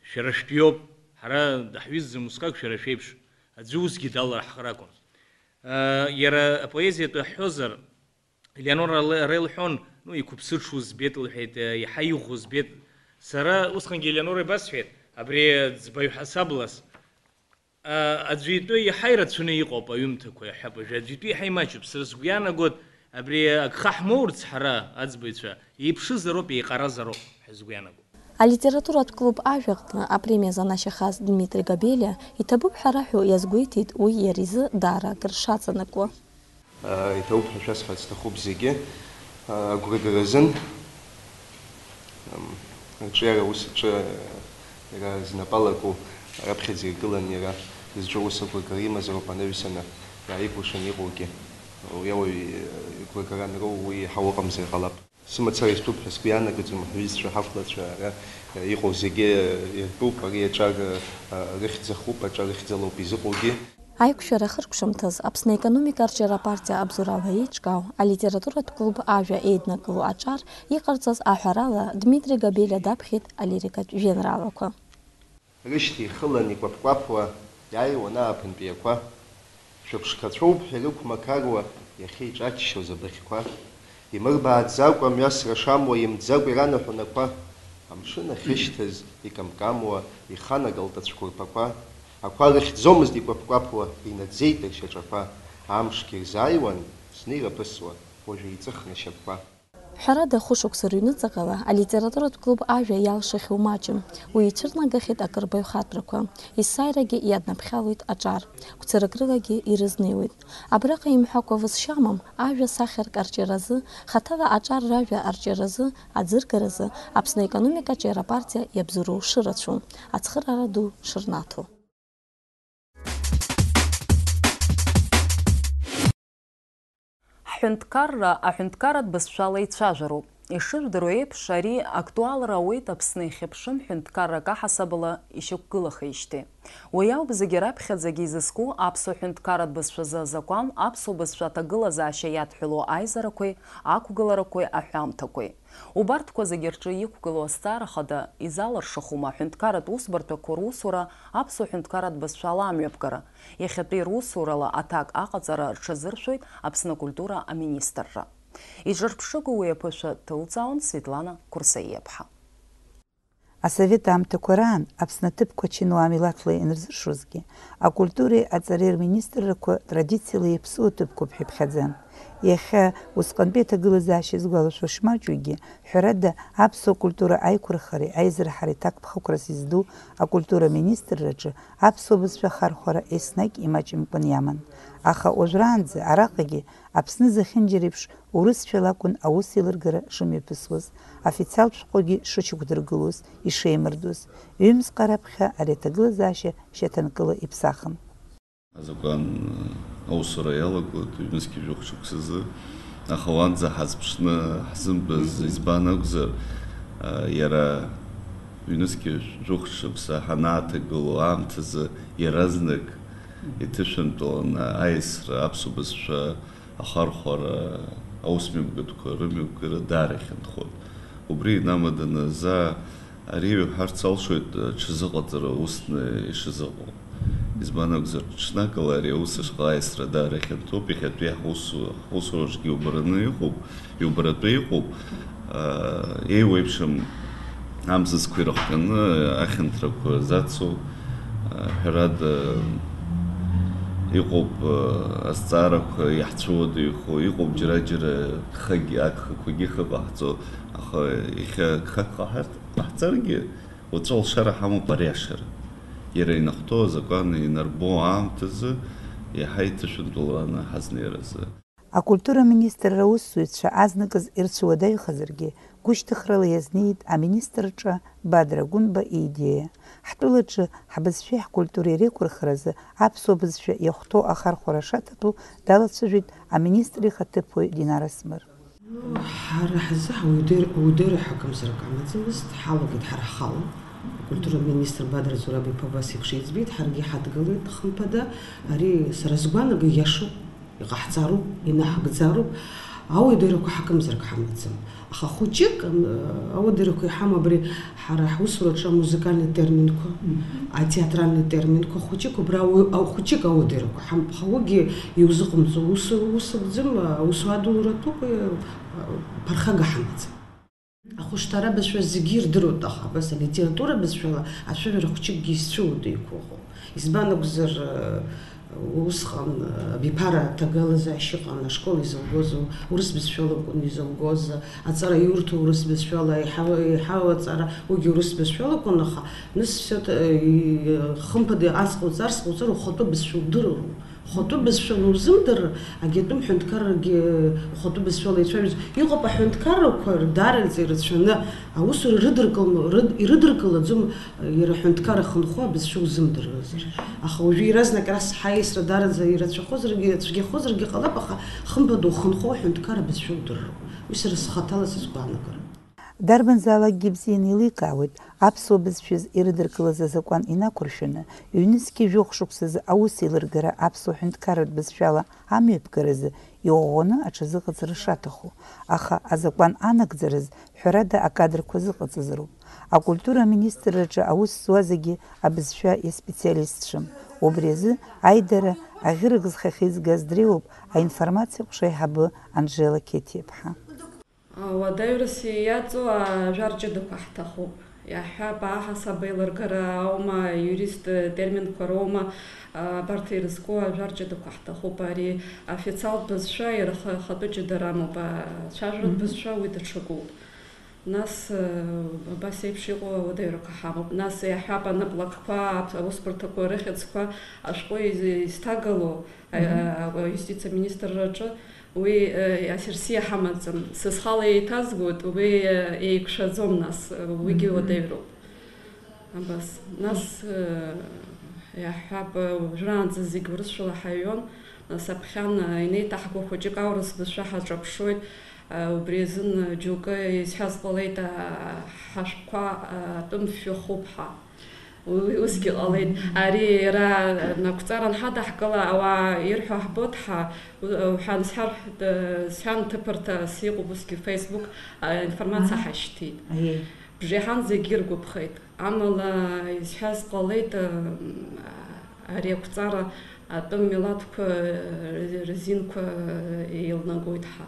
шәара шәтәы иоуп, ҳара даҳҩызӡам усҟак шәара шәеиԥш, аӡәы усгьы даларҳхыр акәын. Э, иара апоезиатәы ҳҳәозар, Елеонора ла-, ара илҳәон, ну, иқәыԥсыҽу збеит, лҳәеит, э, иаҳа иӷәӷәоу збеит. Сара усҟангьы Елеонора ибасҳәеит, абри ӡбаҩ ҳасаблас, а, аӡәы итәы иаҳа ирацәаны иҟоуп аҩымҭақәа, иаҳҳәап, уажәы аӡәы итәы иаҳа имаҷуп. Сара сгәы иаанагоит, абри агха ҳмоурц ҳара, аӡбаҩцәа, еиԥшызароуп, еиҟаразароуп ҳәа сгәы иаанагоит. Алитературатә клуб Ажәаҟны апремиа занашьахаз Дмитри Габелиа иҭабуп ҳәа раҳәо иазгәеиҭеит уи иара изы даара акыр шаҵанакуа. Иҭабуп ҳәа шәасҳәарц сҭахуп зегьы агәрагаразын. Рҿиара ус аҿы иара знапы алаку раԥхьаӡа иргылан, иара дызҿу ус агәрагара имазароуп анаҩсаны иааикәыршаны иҟоугьы. Уи ауаҩ игәрагара анроу уи еиҳау ыҟамзар ҟалап. Сымацара изтәуп ҳәа сгәы иаанагаӡом, ҳҩызцәа, ҳахәлацәа ара иҟоу зегьы иртәуп, ари аҿар рыхьӡахуп, аҿар рыхьӡалоуп изыҟоугьы. Аиқәшәара ахыркәшамҭаз Аԥсны аекономика арҿиара апартиа абзоурала еиҿкаау алитературатә клуб Ажәа еиднакыло аҿар иҟарҵаз аҳәарала Дмитри Габелиа даԥхьеит алирикатә жәеинраалақәа. Рышьҭа ихылан икәаԥ-кәаԥуа иааиуан ааԥынтәиақәа. Шәыԥшқацәоуп ҳәа ирықәмақаруа иахьа иҿаччоз абыӷьқәа. Имырбааӡакәа мҩасра шамуа имӡакәа иранаҳәон ақәа. Амшын ахьышьҭаз икамкамуа иханагалт ацәқәырԥақәа. Ақәа рыхьӡомызт икәаԥ-кәаԥуа, инаӡеит ршьаҿақәа. Амшгьы ирзааиуан зны ираԥысуа, уажә еиҵыхны ашьапқәа. Ҳәарада, хәышықәса рыҩныҵҟала алитературатә клуб Ажәа иалшахьоу маҷым. Уи ицәырнагахьеит акыр баҩхатәрақәа. Есааирагьы иаднаԥхьалоит аҿар. Гәцарак рылагьы ирызнеиуеит. Абраҟа имҳәакәа высшь амам, ажәа сахьарк арҿиаразы, хаҭала аҿар ражәа арҿиаразы, аӡыргаразы Аԥсны аекономика аҿиара апартиа иабзоуроу шырацәоу, ацхыраара ду шырнаҭо. Ҳҳәынҭқарра аҳәынҭқарратә бызшәала ицәажәароуп. Ишыжәдыруа еиԥш, ари актуалра ауеит Аԥсны иахьа ԥшым ҳәынҭқаррак аҳасабала ишьақәгылахеижьҭеи. Уи ауп зегьы раԥхьаӡагьы изызку аԥсуа ҳәынҭқарратә бызшәазы азакәан, аԥсуа бызшәа аҭагылазаашьа иадҳәалоу аизарақәеи ақәгыларақәеи аҳәамҭақәеи. Убарҭқәа зегьы рҿы иқәгылоу азҵаара хада изалыршахума аҳәынҭқарратә усбарҭақәа русура аԥсуа ҳәынҭқарратә бызшәала амҩаԥгара? Иахьатәи русурала аҭак аҟаҵара рҽазыршәоит Аԥсны акультура аминистрра. Иҿырԥшыгоу уи аԥышәа ҭылҵаауан Светлана Курсаиаԥҳа. Асовет аамҭақәа раан Аԥсны аҭыԥқәа чынуаа милаҭла ианырзыршозгьы, акультуреи аҵареи рминистррақәа традициала иаԥсуа ҭыԥқәоуп ҳәа иԥхьаӡан. Иахьа усҟантәи аҭагылазаашьа згәалашәо шмаҷугьы, ҳәарада, аԥсуа культура аиқәырхареи аизырҳареи ҭакԥхықәрас изду акультура аминистрраҿы аԥсуа бызшәа ахархәара еснагь имаҷымкәан иаман. Аха уажәраанӡа араҟагьы Аԥсны зехьынџьареиԥш урысшәала акәын аус еилыргара шымҩаԥысуаз, официалтә шәҟәқәагьы шрыҽықәдыргылоз, ишеимырдоз. Ҩымз раԥхьа ари аҭагылазаашьа шьаҭанкыла иԥсахын. Азакәан аусура иалагоит ҩнызқьи жәохә шықәсазы, аха уанӡа ҳазԥшны ҳзымбаз избан акәзар, а, иара ҩнызқьи жәохә шықәса ҳанааҭагылоу аамҭазы иаразнак иҭышәынтәаланы аиасра, аԥсуа бызшәа ахархәара, аусмҩаԥгатәқәа рымҩаԥгара даара ихьанҭхон. Убри инамаданы заа ари иҳәарц алшоит, ҽазыҟаҵара усны ишазыҟоу. Избан акәзар, ҽнакала ари аус ашҟа аиасра даара хьанҭоуп, иахьатәи ҳусу-, ҳусураҿгьы иубараны иҟоуп, иубаратәы иҟоуп. Еиуеиԥшым амзызқәа ирыхҟьаны ахьанҭрақәа зацу, ҳәарада, иҟоуп азҵаарақәа иаҳцәуадаҩхо, иҟоуп џьара-џьара гхагьы, агхақәагьы хыҟаҳҵо, аха иахьа гхак ҟаҳарт-, ҟаҳҵаргьы, уаҵәы алшара ҳамоуп ари ашара. Иара ианахәҭоу азакәан инарбоу аамҭазы иаҳа иҭышәынтәаланы ҳазнеиразы. Акультура аминистрра аусзуҩцәа азныказ ирцәуадаҩхазаргьы, гәышьҭыхрала иазнеит аминистрраҿы Бадра Гәынба иидеиа. Ҳтәылаҿы ҳбызшәеи ҳкультуреи реиқәырхаразы аԥсуа бызшәа иахәҭоу ахархәара шаҭатәу далацәажәеит аминистр ихаҭыԥуаҩ Динара Смыр. Ҳара ҳзы ҳуаҩ-, уаҩдура ҳакымзарак амаӡамызт, ҳалагеит ҳара ҳхала. Акультура аминистр Бадра Зураб-иԥа убас еиԥш иӡбеит, ҳаргьы ҳадгылеит, хымԥада, ари сара сгәаанага иашоуп, иҟаҳҵароуп, инаҳгӡароуп, ауаҩдура ҳакымзарак ҳамаӡам. Аха хәыҷык, м, ауаҩдура иҳамоу абри ҳара ҳусураҿы амузыкальный терминқәа, атеатральный терминқәа хәыҷык, убра ауаҩ-, ау-, хәыҷык ауаҩдура ҳамоуп, аха уигьы иузыҟамҵо ус, ус акәӡам, аус уадуларатәуп, ԥырхага ҳамаӡам. Ахәышҭаара бызшәа зегьы ирдыруеит, аха абас алитература бызшәала ацәажәара хәҷыкгьы изцәыуадаҩқәоу ыҟоуп. Избан акәзар, усҟан абиԥара аҭагылазаашьа ыҟан, ашкол изылгоз урыс бызшәала акәын изылгоз, аҵара иурҭо урыс бызшәала, еиҳау, еиҳау аҵара уигьы урыс бызшәала акәын, аха нас всё-таки, хымԥада, ас ҟауҵар, сҟауҵар, ухатәы бызшәа удыруам. Хатәы бызшәа анузымдыр, агьатәым ҳәынҭқаррагьы хатәы бызшәала ицәажәоз. Иҟоуп аҳәынҭқаррақәа даараӡа ирацәаны аусура ирыдыркылом-, рыд-, ирыдыркылаӡом, иара аҳәынҭқарра ахынҳәуа абызшәа узымдыруазар. Аха уажәы иаразнак ара сҳаиасра даараӡа ирацәахозаргьы, цәгьахозаргьы ҟалап, аха хымԥада ухынҳәуа аҳәынҭқарра абызшәа удырроуп. Уи сара схаҭала сызгәаанагара. Дарбанзаалакгьы бзианы еиликаауеит, аԥсуа бызшәаз ирыдыркылаз азакәан инақәыршәаны, ҩнызқьи жәохә шықәсазы аус еилыргара аԥсуа ҳәынҭқарратә бызшәала амҩаԥгаразы иӷәӷәаны аҽазыҟаҵара шаҭаху, аха азакәан анагӡараз, ҳәарада, акадрқәа зыҟаҵазароуп. Акультура аминистрраҿы аус зуа зегьы абызшәа иаспециалистцәам. Убри азы аидара аӷьырак зхахьы згаз дреиуоуп аинформациа ҟәша аиҳабы Анжела Қьеҭиаԥҳа. Ауадаҩрас иаҵоу ажәар ҷыдақәа ҳҭахуп. Иаҳҳәап, аҳасаб еилыргара аума, аиурист терминқәа роума, абарҭ ирызку ажәар ҷыдақәа ҳҭахуп. Ари официалтә бызшәа, иара х-, ахатәы ҷыдара амоуп, ацәажәаратә Мгм. бызшәа уи даҽакуп. Нас, э, абас еиԥш иҟоу ауадаҩрақәа ҳамоуп. Нас иаҳҳәап, анаплакқәа, ап-, аусбарҭақәа рыхьӡқәа ашәҟәы из-, изҭагало, Мгм. а, а, аиустициа аминистрраҿы, уи, э, асырсиа ҳамаӡам. Са схала еиҭазгоит, уи, э, еиқәшәаӡом нас, э, уигьы Мгм. уадаҩроуп. Абас. Нас, э, иаҳҳәап, э, уажәраанӡа зегь урысшәала ҳаҩуан, нас аԥхьан, э, инеиҭаҳго хәыҷык аурыс бызшәа ҳаҿаԥшуеит, э, убри азын, э, џьоукы изҳәаз ҟалеит, э, ҳашәҟәқәа, э, атәым фҩы хуп ҳәа. Уи усгьы ҟалеит. Ари иара нақәҵара анҳадаҳкыла, ауаа ирҳәо ҳбоит ҳәа, у-, уҳәан сҳәар, э, сҳәан, ҭыԥырҭас иҟоуп усгьы Facebook, э, информациа Аҳа. ҳашьҭит. Аиеи. Бжеиҳан зегьы иргәаԥхеит. Амала, изҳәаз ҟалеит, м, ари ақәҵара атәым милаҭқәа, р-, рзинқәа еилнагоит ҳәа.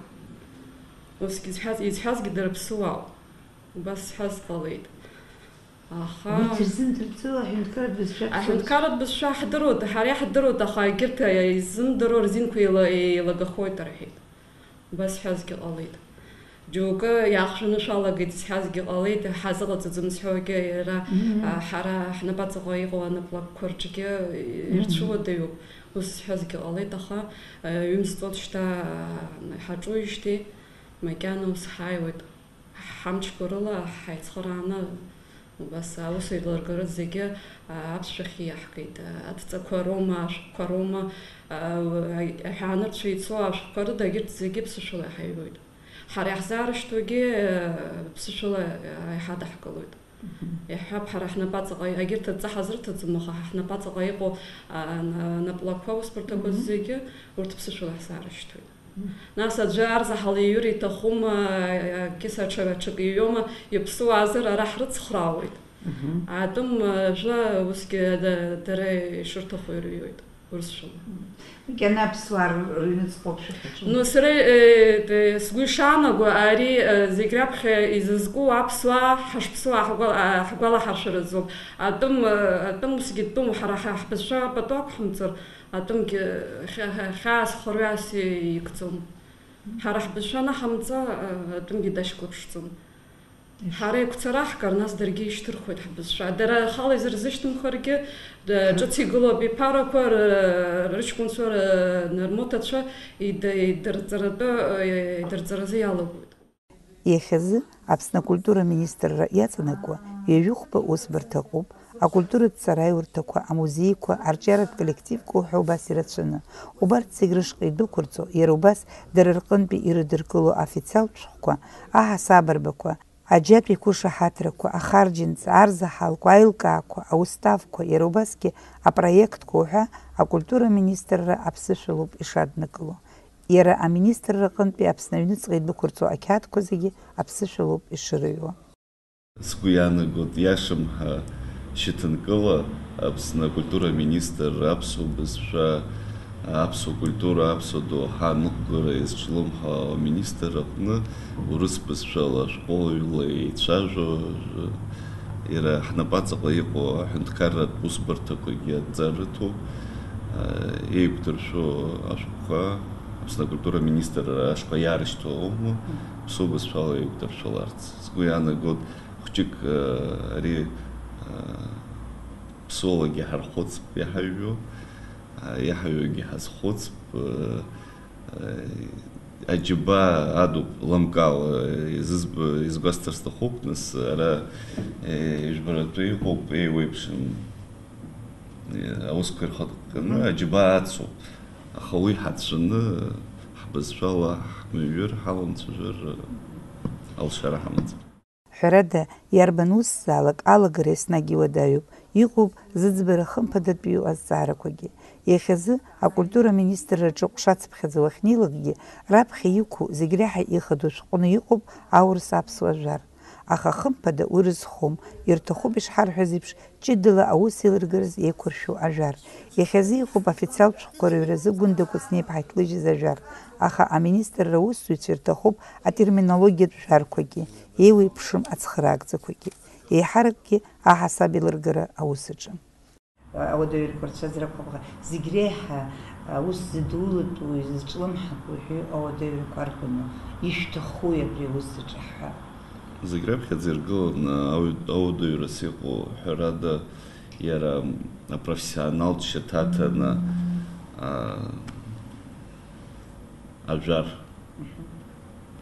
Усгьы изҳәаз, изҳәазгьы дара ԥсуаауп. Убас сҳәаз ҟалеит. Аха Урҭ ирзымдырӡо аҳәынҭқарратә бызшәа аԥсуа аҳәынҭқарратә бызшәа ҳдыруеит, ҳара иаҳдыруеит, аха егьырҭ иззымдыруа рзинқәа еила-, еилагахоит рҳәеит. Убас сҳәазгьы ҟалеит. Џьоукы иаахжәаны шәалагеит сҳәазгьы ҟалеит, ҳазыҟаҵаӡом зҳәогьы иара, Мгм. а, ҳара ҳнапаҵаҟа иҟоу анаплакқәа рҿгьы Мгм. ирцәуадаҩуп. Ус сҳәазгьы ҟалеит, аха, а, ҩымз ҵуеит шьҭа, а, ҳаҿуижьҭеи, макьана ус ҳааиуеит. Ҳамчқәа рыла ҳаицхырааны, убас аус еилыргара зегьы, а, аԥсшәахь иаҳгеит. Адҵақәа роума, ашәҟәқәа роума, а, аҳәаанырцә еицу ашәҟәқәа рыда, егьырҭ зегьы ԥсышәала иҳаҩуеит. Ҳара иаҳзаарышьҭуагьы, а, ԥсышәала, а, иҳадаҳкылоит. Мгм. Иаҳҳәап, ҳара ҳнапаҵаҟа, егьырҭ адҵа ҳазрыҭаӡом, аха ҳнапаҵаҟа иҟоу, а, на-, наплакқәа, аусбарҭақәа Мгм. зегьы урҭ ԥсышәала иаҳзаарышьҭуеит. Нас аӡәы арзаҳал иҩыр иҭахума, акьыса аҽа-, аҽакы иҩуама, иаԥсуазар, ара ҳрыцхраауеит. Атәым, э, жәа усгьы да-, дара ишырҭаху ирыҩуеит, урысшәала. Макьана аԥсуаа ры-, рыҩныҵҟоуп шәахьаҿу. Ну, сара, э, э, сгәы ишаанаго, ари, э, зегь раԥхьа изызку аԥсуаа ҳашԥсуаа ҳгәала-, а, ҳгәалаҳаршәаразоуп. Атәым, э, атәым усгьы тәым, ҳара ҳа-, ҳбызшәа пату ақәҳамҵар, атәымгьы хьа-, хьа-, хьаас хырҩаас и-, икӡом. Ҳара ҳбызшәа анаҳамҵа, э, атәымгьы дашьклаԥшӡом. Ҳара еиқәцара ҳкыр, нас даргьы ишьҭырхуеит ҳбызшәа. Дара рхала изырзышьҭымхыргьы, д-, ҿыц игылоу абиԥарақәа, р-, рыҷкәынцәа, р-, рмоҭацәа ида-, идырҵаратәы, идырҵаразы иалагоит. Иахьазы Аԥсны акультура министрра иаҵанакуа ҩажәи хәба усбарҭа ыҟоуп, акультуратә ҵараиурҭақәа, амузеиқәа, арҿиаратә коллективқәа уҳәа убас ирацәаны. Убарҭ зегь рышҟа идәықәырҵо, иара убас дара рҟынтәи ирыдыркыло аофициалтә шәҟәқәа, аҳасабырбақәа, аџьатә иқәышаҳаҭрақәа, ахарџьынҵа, арзаҳалқәа, аилкаақәа, ауставқәа, иара убасгьы апроектқәа уҳәа акультура аминистрра аԥсышәалоуп ишаднакыло. Иара аминистрра аҟынтәи Аԥсны аҩныҵҟа идәықәырҵо ақьаадқәа зегьы аԥсышәалоуп ишырыҩуа. Сгәы иаанагоит, иашам ҳәа шьаҭанкыла Аԥсны акультура аминистрра аԥсуа бызшәа, аԥсуа культура, аԥсуа доуҳа аныҟәгара иазҿлымҳау аминистрра аҟны урыс бызшәала шәҟәыҩҩла еицәажәо, иара ҳнапаҵаҟа иҟоу аҳәынҭқарратә усбарҭақәагьы адҵа рыҭо, еиқәдыршәо ашәҟәқәа Аԥсны акультура аминистрра ашҟа иаарышьҭуа аума, ԥсуа бызшәала еиқәдыршәаларц. Сгәы иаанагоит, хәҷык, э, ари, э, ԥсуалагьы ҳархәыцп, иаҳаҩу, э, иаҳаҩугьы ҳазхәыцп, э, э, аџьабаа адуп ламкаала, э, изызб-, изгәасҭар сҭахуп, нас, ара, э, ижәбаратәы иҟоуп, еиуеиԥшым, э, аусқәа ирхатәаны аџьабаа ацуп, аха уи ҳацәаны, ҳбызшәала ҳмыҩыр, ҳаламцәажәар, э, алшара ҳамаӡам. Ҳәарада, иарбан усзаалак алагара еснагь иуадаҩуп, иҟоуп зыӡбара хымԥадатәиу азҵаарақәагьы. Иахьазы акультура аминистрраҿы ҟәшацыԥхьаӡа уахьнеилакгьы, раԥхьа иқәу, зегь реиҳа ихадоу шәҟәны иҟоуп аурыс-аԥсуа жәар. Аха хымԥада уи рызхом, ирҭахуп ишҳарҳәаз еиԥш, ҷыдала аус еилыргараз еиқәыршәу ажәар. Иахьазы иҟоуп официалтә шәҟәқәа рыҩразы Гәында Кәыҵниаԥҳа иҭлыжьыз ажәар, аха аминистрра аусзуҩцәа ирҭахуп атерминологиатә жәарқәагьы, еиуеиԥшым ацхыраагӡақәагьы, еиҳаракгьы аҳасаб еилыргара аус аҿы. Ауадаҩрақәа рцәаӡрақәа, зегь реиҳа аус зыдулатәу, изызҿлымҳатәу ҳәа ауадаҩрақәа арбану, ишәҭахуи абри аус аҿы ҳҳәап? Зегь раԥхьаӡа иргыланы ауадаҩ-, ауадаҩрас иҟоу, ҳәарада, иара апрофессионалтә шьаҭаҭаны, а, ажәар,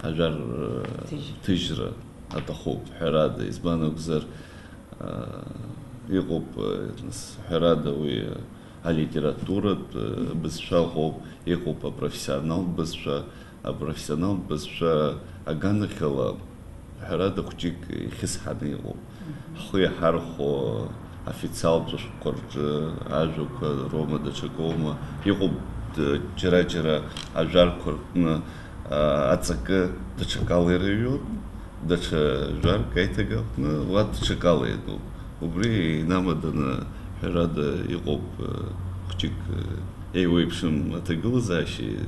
ажәар, э, ҭыжьра. Ҭыжьра аҭахуп, ҳәарада, избан акәзар, э, иҟоуп, э, нас, ҳәарада, уи, э, алитературатә, э, бызшәа ыҟоуп, иҟоуп апрофессионалтә бызшәа, апрофессионалтә бызшәа аганахьала, ҳәарада, хәҷык ихьысҳаны иҟоуп. Ҳхы иаҳархәо официалтә шәҟәқәа рҿы ажәақәа роума, даҽакоума, иҟоуп, д-, џьара-џьара ажәарқәа рҟны, а, аҵакы даҽакала ирыҩуан, даҽа жәарк аиҭагаҟны уа даҽакала иануп. Убри инамаданы, ҳәарада, иҟоуп, а, хәҷык, а, еиуеиԥшым аҭагылазаашьа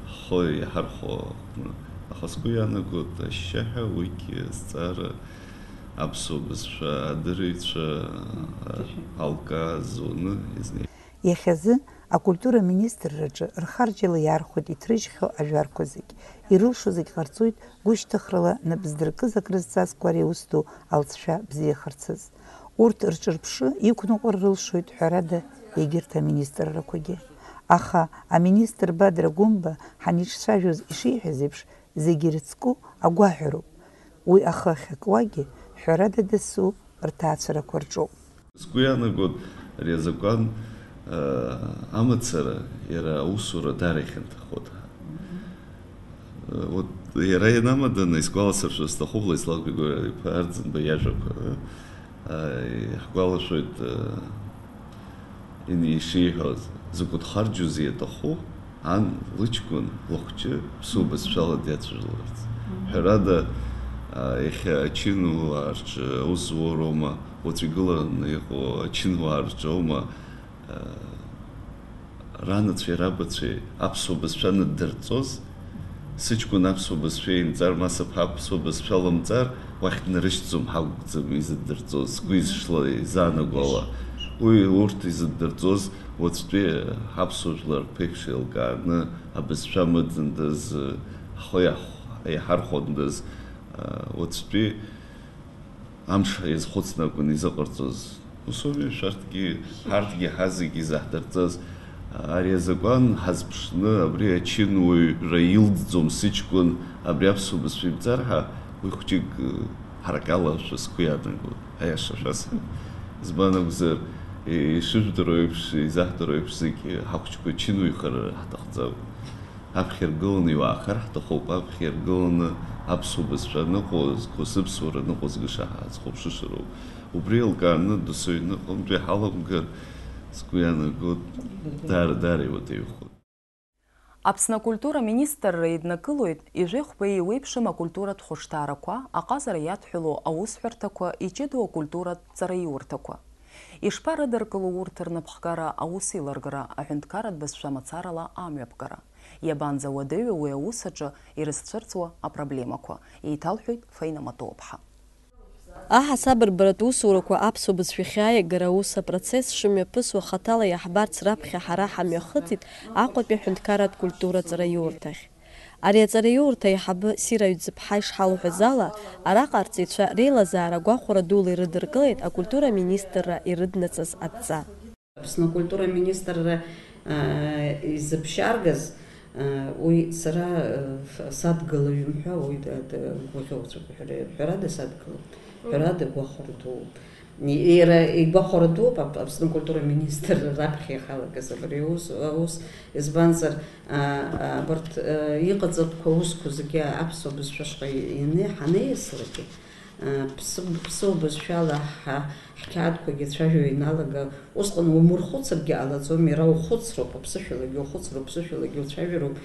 ҳхы иаҳархәо аҟны. Аха сгәы иаанагоит, ашьшьыҳәа уигьы азҵаара аԥсуа бызшәа адырҩцәа, а, алка зуны изнеи. Иахьазы акультура аминистрраҿы рхарџьала иаархәеит иҭрыжьхьоу ажәарқәа зегь, ирылшо зегь ҟарҵоит гәышьҭыхрала нап здыркыз акрызҵазкуа ари аус ду алҵшәа бзиахарцаз. Урҭ рҿырԥшы иқәныҟәар рылшоит, ҳәарада, егьырҭ аминистррақәагьы. Аха аминистр Бадра Гәымба ҳаниҿцәажәоз ишиҳәаз еиԥш, зегьы ирыцку агәаҳәароуп. Уи ахы ахьакуагьы, ҳәарада, дасу рҭаацәарақәа рҿоуп. Сгәы иаанагоит, ари азакәан, э, амацара иара аусура даара ихьанҭахоит. Э, вот иара ианамаданы, исгәаласыршәо сҭахуп Владислав Григорьевич-иԥа Арӡынба иажәақәа, э, э, иаҳгәалашәоит, э, ин-, ишиҳәоз, закәытә харџьузеи иаҭаху, ан лыҷкәын лыхәҷы ԥсуа бызшәала диацәажәаларц. Ҳәарада, Иахьа ачынуаа рҿы аус зуа роума, уаҵәы игыланы иҟоу ачынуаа рҿы аума, ранацәеи рабацәеи аԥсуа бызшәа ныддырҵоз, сыҷкәын аԥсуа бызшәа имҵар, ма сыԥҳа аԥсуа бызшәа лымҵар, уахь днарышьҭӡом, ҳақәгӡам изыддырҵоз, сгәы изшла, изаанаго ала. Уи урҭ изыддырҵоз уаҵәтәи ҳаԥсуа жәлар ԥеиԥш еилкааны, абызшәа мыӡындаз, ҳхы иаҳ-, иаҳархәондаз, уаҵәтәи амш иазхәыцны акәын изыҟарҵоз. Ус ауми, шәарҭгьы, ҳарҭгьы ҳазегьы изаҳдырҵаз, ари азакәан ҳазԥшны, абри ачынуаҩра илҵӡом сыҷкәын, абри аԥсуа бызшәа имҵар ҳәа, уи хәҷык, ҳаракала шәа сгәы иаанагоит, аиаша шәасҳәап. Избан акәзар, ишыжәдыруа еиԥш, изаҳдыруа еиԥш, зегьы ҳахәҷқәа чынуаҩхар ҳҭахӡам. Аԥхьа иргыланы иуаахар ҳҭахуп, аԥхьа иргыланы аԥсуа бызшәа ныҟәо, зқәа сыԥсуара ныҟәызгаша ҳазхәаԥшышароуп. Убри еилкааны досу иҩныҟантәи ҳаламгар, сгәы иаанагоит, даара, даара иуадаҩхоит. Аԥсны акультура министрра еиднакылоит ижәи хәбеи еиуеиԥшым акультуратә хәышҭаарақәа, аҟазара иадҳәалоу аусҳәарҭақәа, иҷыдоу акультуратә ҵараиурҭақәа. Ишԥарыдыркыло урҭ рнапхгара аус еилыргара, аҳәынҭқарратә бызшәа мацарала амҩаԥгара? Иабанӡа уадаҩу уи аус аҿы ирызцәырҵуа апроблемақәа? Еиҭалҳәоит Фаина Матоуԥҳа. Аҳасабырбаратә усурақәа аԥсуа бызшәахь аиагара аус апроцесс шымҩаԥысуа хаҭала иаҳбарц раԥхьа ҳара ҳамҩахыҵит Аҟәатәи аҳәынҭқарратә культура ҵараиурҭахь. Ари аҵараиурҭа аиҳабы Сираҩ Ӡыԥҳа ишҳалҳәаз ала, араҟа арҵаҩцәа реилазаара гәахәара дула ирыдыркылеит акультура аминистрра ирыднаҵаз адҵа. Аԥсны акультура аминистрра, аа, изыԥшьаргаз, аа, уи сара, аа, ф-, садгылаҩым ҳәа уи д-, д-, гәаӷьуацәоуп, ҳәара-, ҳәарада садгылоуп, ҳәарада гәахәара дууп. И-, иара игәахәара дууп Ап-, Аԥсны акультура аминистрра раԥхьа иахьалагаз абри аус, аус, избанзар, аа, абарҭ, аа, иҟаҵатәқәа аусқәа зегьы аԥсуа бызшәа ашҟа ине-, ҳанеиаслакгьы, Ԥсыу-, ԥсыуа бызшәала ҳа-, ҳқьаадқәагьы цәажәо ианалага, усҟан умырхәыцыргьы ҟалаӡом, иара ухәыцроуп, аԥсышәалагьы ухәыцроуп, ԥсышәалагьы уцәажәароуп,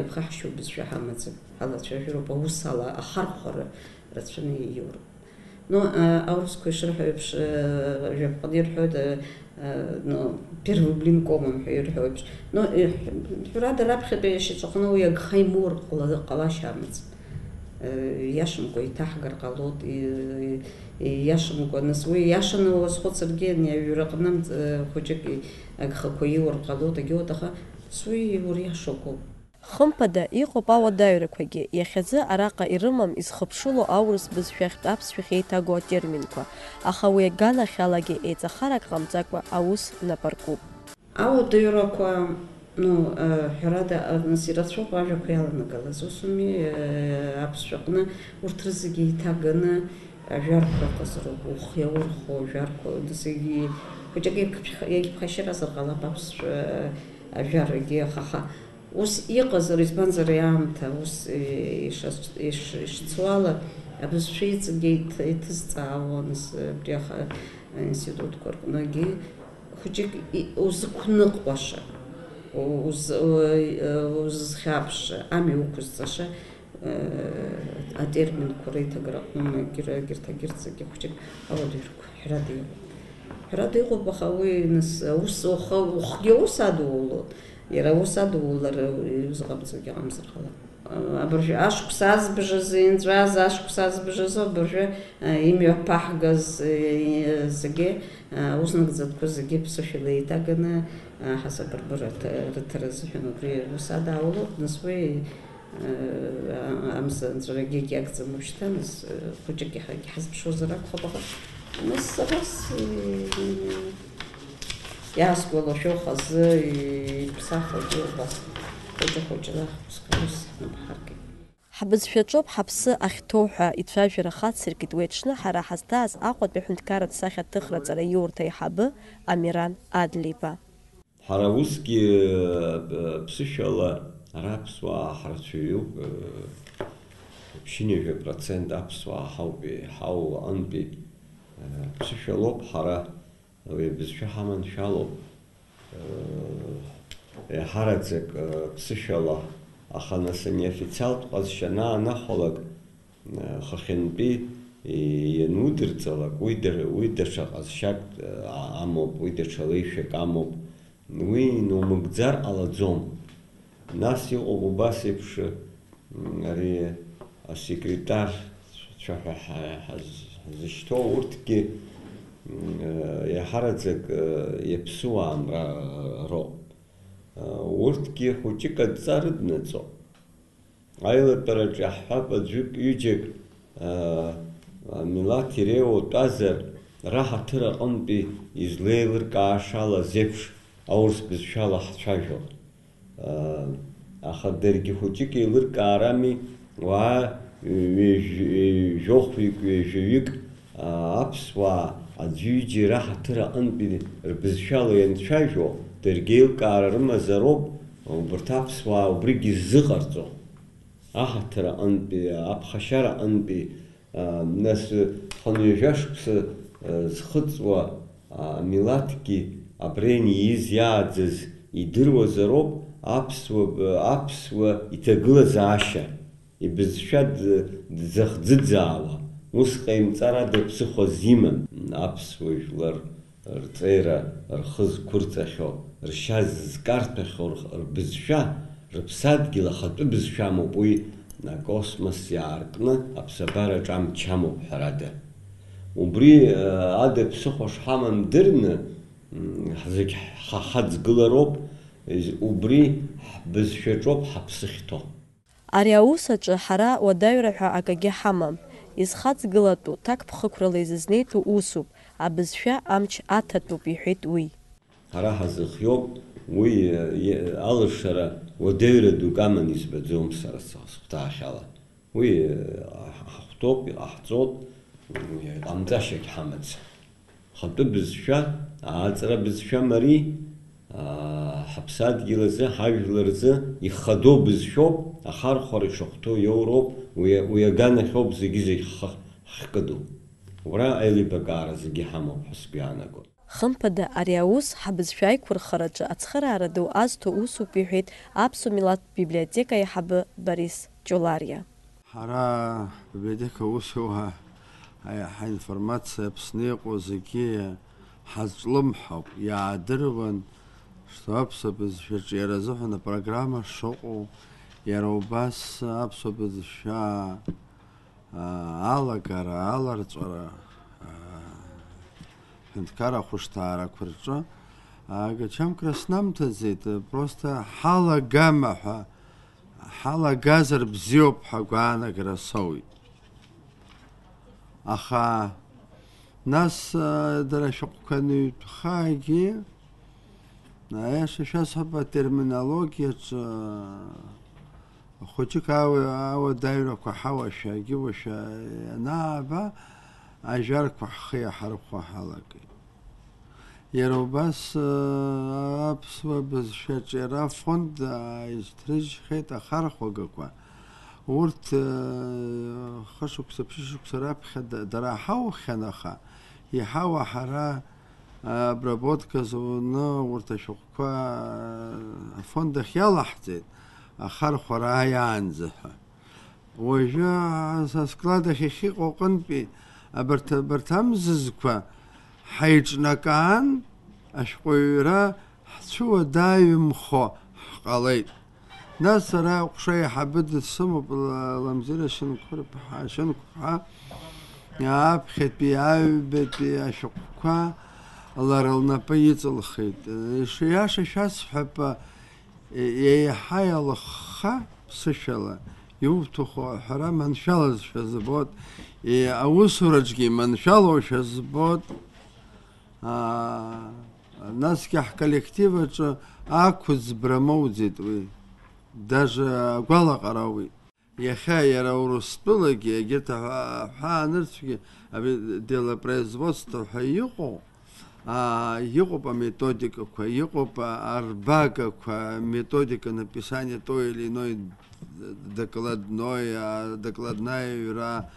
иԥхаҳшьоу бызшәа ҳамаӡам, ҳалацәажәароуп, аус ала ахархәара рацәаны ииуроуп. Ну, аурысқәа ишырҳәо еиԥш, жәаԥҟаны ирҳәоит, ну, первый блин комом ҳәа ирҳәо еиԥш. Ну, ҳәарада, раԥхьатәи ашьаҿаҟны уи агха имур ҟала-, ҟалашьа амаӡам. Иашамкәа иҭаҳгар ҟалоит, и-, и-, иашамкәа, нас уи иашаны уазхәыцыргьы, ани аҩраҟны хәыҷык и-, агхақәа иур ҟалоит, агьоуеит, аха нас уи иуриашоуп. Хымԥада, иҟоуп ауадаҩрақәагьы, иахьазы араҟа ирымам изхыԥшыло аурыс бызшәахьтә аԥсшәахь еиҭаго атерминқәа, аха уи аганахьалагьы еиҵахарак ҟамҵакәа аус напаркуп. Ауадаҩрақәа, ну, э, ҳәарада, э, нас ирацәоуп ажәақәа иаланагалаз, усуми, э, аԥсшәаҟны урҭ рызегьы еиҭаганы ажәарқәа ыҟазароуп, ухы иаурхәо ажәарқәа, нас егьи-, хәыҷык иагьԥх-, иагьԥхашьаразар ҟалап аԥсшәа, э, ажәарагьы, аха, аха ус иҟазар, избанзар, аамҭа ус, э, ишаз-, иш-, ишцуала, абызшәа иҵегьы иҭ-, иҭызҵаауан, нас, э, абри аха-, аинститутқәа рҟынгьы. Хәыҷык и-, узықәныҟәаша, уз-, у-, узызхьаԥшша, амҩа уқәызҵаша, э, атерминқәа реиҭагара аҟны, егьыр-, егьырҭ, егьырҭ зегьы хәыҷык ауадаҩрақәа, ҳәарада, иҟоуп. Ҳәарада, иҟоуп, аха уи, нас, аус, ухы, ухгьы аус адуулон, иара аус адуулар, иузыҟамҵогьы ыҟамзар ҟалап. Абыржәы ашықәс азбжазы инҵәаз, ашықәс азбжазы абыржәы, э, имҩаԥаҳгаз, э, зегьы, э, аус нагӡатәқәа зегьы ԥсышәала еиҭаганы, э, ҳасабырбыра рҭ-, рыҭара азыҳәан убри аус адаулоит, нас уи, э, а-, амза нҵәарагьы егьагӡам уажәшьҭа, нас, э, хәыҷык иҳа-, егьҳазԥшуазар акәхап, аха, нас, абас, э, Иаасгәалашәо хазы иԥсахуеит убас, хәыҷы-хәыҷла ҳусқәа рус ҳнапы ҳаркит. Ҳбызшәаҿоуп ҳаԥсы ахьҭоу ҳәа ицәажәара хацыркит уи аҽны ҳара ҳазҭааз Аҟәатәи аҳәынҭқарратә сахьаҭыхра аҵараиурҭа аиҳабы Амиран Адлиба. Ҳара усгьы, э, ԥсышәала ара аԥсуаа ҳрацәаҩуп, э, ԥшьынҩажәа процент аԥсуаа ҳауп, иҳау аҟынтәи, э, ԥсышәалоуп ҳара. Уи абызшәа ҳаманшәалоуп, еиҳараӡак ԥсышәала, аха нас ани афициалтә ҟазшьа анаанахәалак, Хыхьынтәи ианудырҵалак, уи дыр-, уи даҽа ҟазшьак, а, амоуп, уи даҽа леишәак амоуп. Уи инумыгӡар ҟалаӡом. Нас иҟоуп убас еиԥш, м, ари асекретарцәа ҳәа ҳа-, ҳаз-, ҳзышьҭоу урҭгьы, м, иаҳараӡак, э, иаԥсуаа мра-, роуп. Э, урҭгьы хәыҷык адҵа рыднаҵоуп. Аилатәараҿ иаҳҳәап, аӡәык, ҩыџьак, аа, амилаҭ иреиуоу тәазар, раҳаҭыр аҟынтәи излеилыркаашалаз еиԥш аурыс бызшәала ҳцәажәон. Аа, аха даргьы хәыҷык еилыркаарами, уаа ҩажә-, ҩажәохәҩык, ҩажәаҩык, аа, аԥсуаа аӡәы ҩыџьа раҳаҭыр аҟынтәи рбызшәала ианцәажәо, даргьы еилкаара рымазароуп, убарҭ аԥсуаа убригьы ззыҟарҵо. Аҳаҭыр аҟынтәи, аԥхашьара аҟынтәи, а, нас, хынҩажәа шықәса, а, зхыҵуа, а, амилаҭгьы абра ианиз иааӡаз идыруазароуп аԥсуа, аԥсуа иҭагылазаашьа, ибызшәа д-, дзахӡыӡаауа, ус ҟаимҵар ада ԥсыхәа зимам. Аԥсуа жәлар рҵеира рхы зқәырҵахьоу, ршьа зкарҭәахьоу рх-, рбызшәа, рыԥсадгьыл ахатәы бызшәа амоуп, уи акосмос иааркны аԥсабараҿ амч амоуп, ҳәарада. Убри, э, ада ԥсыхәа шҳамам дырны, м, ҳзегь ҳхы ҳаӡгылароуп, из-, убри ҳбызшәаҿоуп ҳаԥсы ахьҭоу. Ари аус аҿы ҳара уадаҩра ҳәа акагьы ҳамам. Изхаҵгылатәу, ҭакԥхықәрала изызнеитәу усуп, абызшәа амч аҭатәуп, иҳәеит уи. Ҳара ҳазыхиоуп, уи, е, алыршара уадаҩра дук аман избаӡом сара схәҭаахьала. Уи, е, ҳахәҭоуп, иҟаҳҵоит, м, иҟамҵашьагь ҳамаӡам. Хатәы бызшәа, ааҵра бызшәа мариа, аа, ҳаԥсадгьыл азы, ҳажәлар рзы ихадоу бызшәоуп, ахархәара ишахәҭоу иоуроуп, уи, уи аганахьоуп зегьы-зегь ҳхы ҳкыду. Уара аилибакаара зегьы ҳамоуп ҳәа сгәы иаанагоит. Хымԥада, ари аус ҳабызшәа аиқәырхараҿы ацхыраара ду азҭо усуп, иҳәеит аԥсуа милаҭтә библиотека аиҳабы Борис Ҷолариа. Ҳара ҳбиблиотека аусуаа ҳа-, ҳаинформациа Аԥсны иҟоу зегьы ҳазҿлымҳауп, иаадыруан, что аԥсуа бызшәа аҿиара азыҳәан апрограмма шыҟоу, иара убас аԥсуа бызшәа, аа, алагара, аларҵәара, аа, ҳҳәынҭқарра ахәышҭаарақәа рҿы аагачамкра снамҭаӡеит, просто ҳалагама ҳәа, ҳалагазар бзиоуп ҳәа агәаанагара соуит. Аха нас, а, дара ашәҟәқәа анҩытәхаагьы, аиаша шәасҳәап, атерминологиаҿы, а, хәыҷык ауа-, ауадаҩрақәа ҳауашәа, агьыуашәа ианааба, ажәарқәа ҳхы иаҳархәо ҳалагеит. Иара убас, э, аԥсуа бызшәа аҿиара афонд ааишьҭрыжьхьеит ахархәагақәа. Урҭ, э, хышықәса, ԥшьышықәса раԥхьа да-, дара ҳаухьан, аха иҳауа ҳара, э, обработка зуны урҭ ашәҟәқәа, э, афонд ахь иалаҳҵеит, ахархәара ааиаанӡа ҳәа. Уажәы са склад ахь ахьыҟоу аҟынтәи абарҭ, абарҭ амзызқәа ҳаиҿнакаан, ашәҟәыҩҩра ҳцәыуадаҩымхо ҳҟалеит. Нас сара аҟәша аиҳабы дысымоуп, Ла-, Ламзира Шьынқәырԥҳа, Шьынқәԥҳа, аԥхьатәи, аҩбатәи ашәҟәқәа лара лнапы иҵылхит. Ишиаша шәасҳәап, Е-, еиҳа иалыхха ԥсышәала, иуҭаху аҳәара маншәалазшәа збоит, е, аусураҿгьы маншәалоушәа збоит. Аа, насгьы ҳколлектив аҿы ақәыӡбра моуӡеит уи, даже агәалаҟара ауит. Иахьа иара Урыстәылагьы егьырҭ аҳәа-, аҳәаанырцәгьы абри делопроизводство ҳәа иҟоу, аа, иҟоуп аметодикақәа, иҟоуп арбагақәа, методика написания той или иной докладной, а, докладная ҩра,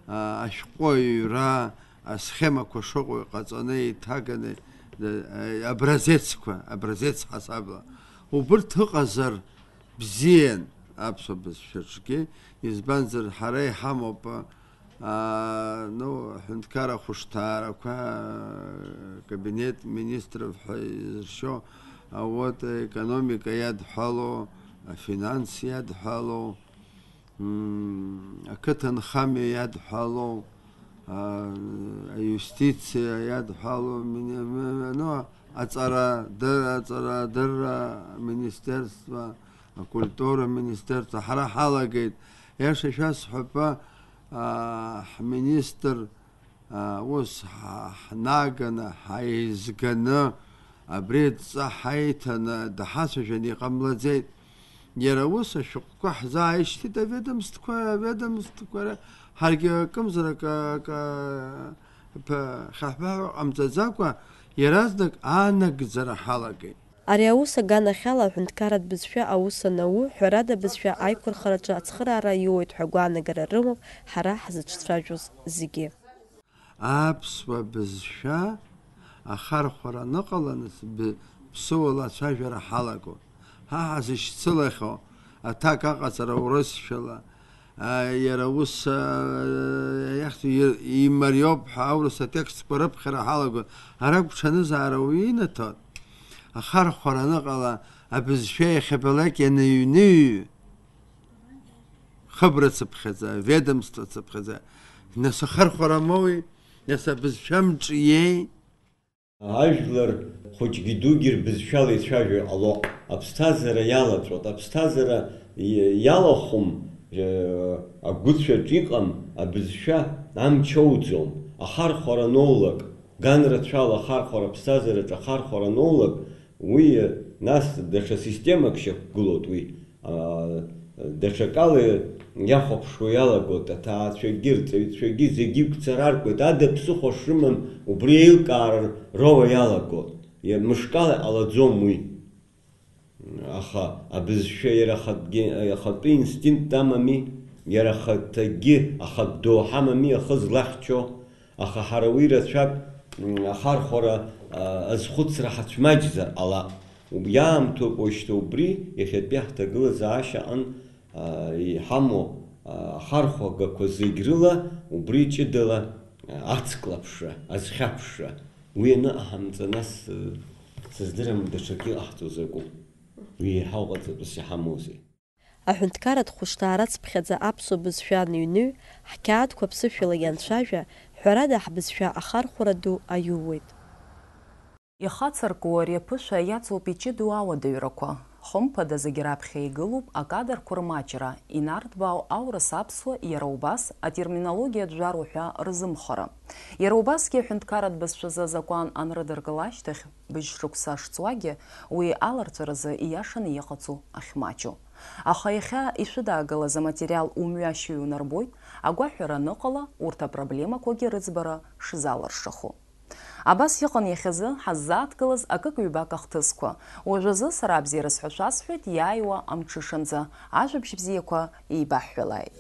а, ашәҟәы аҩра, асхемақәа шыҟоу иҟаҵаны, иҭаганы, а, образецқәа, образец ҳасабла. Убырҭ ыҟазар, бзиан, аԥсуа бызшәаҿгьы, избанзар, ҳара иҳамоуп, аа, ну, аҳәынҭқарра ахәышҭаарақәа, акабинет министров ҳәа изыршьо, а, вот, аекономика иадҳәалоу, афинанс иадҳәалоу, м, ақыҭанхамҩа иадҳәалоу, а, аиустициа иадҳәалоу, мини-, м-, ну, аҵара дыр-, аҵарадырра аминистерство, акультура министерство, ҳара ҳалагеит. Иаша шәасҳәап, а, ҳминистр, а, ус ҳа-, ҳнаганы, ҳаизганы, абри адҵа ҳаиҭаны даҳацәажәаны иҟамлаӡеит. Иара ус ашәҟәқәа ҳзааишьҭит аведомствқәа, аведомствқәа ра-, ҳаргьы акымзар акы, акы, п-, хьаҳәа ҟамҵаӡакәа, иаразнак аанагӡара ҳалагеит. Ари аус аганахьала аҳәынҭқарратә бызшәа аус анауу, ҳәарада, абызшәа аиқәырхараҿы ацхыраара аиуеит ҳәа агәаанагара рымоуп ҳара ҳзыҿцәажәоз зегьы. Аԥсуа бызшәа ахархәара аныҟаланы, б-, ԥсыуала ацәажәара ҳалагон. Ҳа ҳазышьцылахьоу аҭак аҟаҵара урысшәала, а, иара ус, а, иахьӡу ир-, имариоуп ҳәа аурыс атекстқәа рыԥхьара ҳалагон. Ара гәҽанызаара уаҩы инаҭон. Ахархәара аныҟала, абызшәа иахьабалак ианыҩныҩ, хыбра цыԥхьаӡа, ведомство цыԥхьаӡа, нас ахархәара моуи, нас абызшәа мҿиеи? Ажәлар хәыҷгьы дугьы рбызшәала ицәажәо иҟало, аԥсҭазаара иалаҵәот, аԥсҭазаара и-, иалахәым, э, агәыцәаҿ иҟам абызшәа амч ауӡом, ахархәара аноулак, ган рацәала ахархәара, аԥсҭазаараҿы ахархәара аноулак, уи, нас даҽа системак шьақәгылоит уи. Аа, даҽакала иахәаԥшуа иалагоит, аҭаацәагьы, рҵаҩцәагьы зегьы иқәцараркуеит, ада ԥсыхәа шрымам убри еилкаара роуа иалагоит, иа-, мышкала иҟалаӡом уи. Аха абызшәа иара ахатәгьы, ахатәы инстинкт амами, иара ахаҭагьы ахатә доуҳа амами ахы злахьчо, аха ҳара уи рацәак, м, ахархәара, а, азхәыцра ҳацәмаҷзар ҟалап. Иаамҭоуп уажәшьҭа убри, иахьатәи ҳҭагылазаашьа аҟын, а, иҳамоу, а, ахархәагақәа зегь рыла убри ҷыдала, а, ацклаԥшра, азхьаԥшра. Уи аныҟаҳамҵа, нас, э, сыздырам, даҽакы иҟаҳҵо закәу? Уи еиҳау ҟаҵатәыс иҳамоузеи? Аҳәынҭқарратә хәышҭаара цыԥхьаӡа аԥсуа бызшәа аныҩныҩ, ҳқьаадқәа ԥсышәала ианцәажәа, ҳәарада, ҳбызшәа ахархәара ду аиууеит. Ихацырку ари аԥышәа иаҵоуп иҷыдоу ауадаҩрақәа. Хымԥада, зегь раԥхьа игылоуп акадрқәа рмаҷра, инарҭбаау аурыс-аԥсуа, иара убас атерминологиатә жәар уҳәа рзымхара. Иара убасгьы аҳәынҭқарратә бызшәазы азакәан анрыдыркыл ашьҭахь, быжь шықәса шҵуагьы, уи аларҵәаразы ииашаны иҟаҵоу ахьмаҷу. Аха иахьа ишәыдаагалаз аматериал умҩашьо иунарбоит, агәаҳәара аныҟала, урҭ апроблемақәагьы рыӡбара шзалыршаху. Абас иҟан иахьазы ҳаззааҭгылаз акык-ҩбак ахҭысқәа. Уажәазы сара абзиара сҳәашәа сҳәеит, иааиуа амҽышанӡа, ажәабжь бзиақәа еибаҳҳәалааит.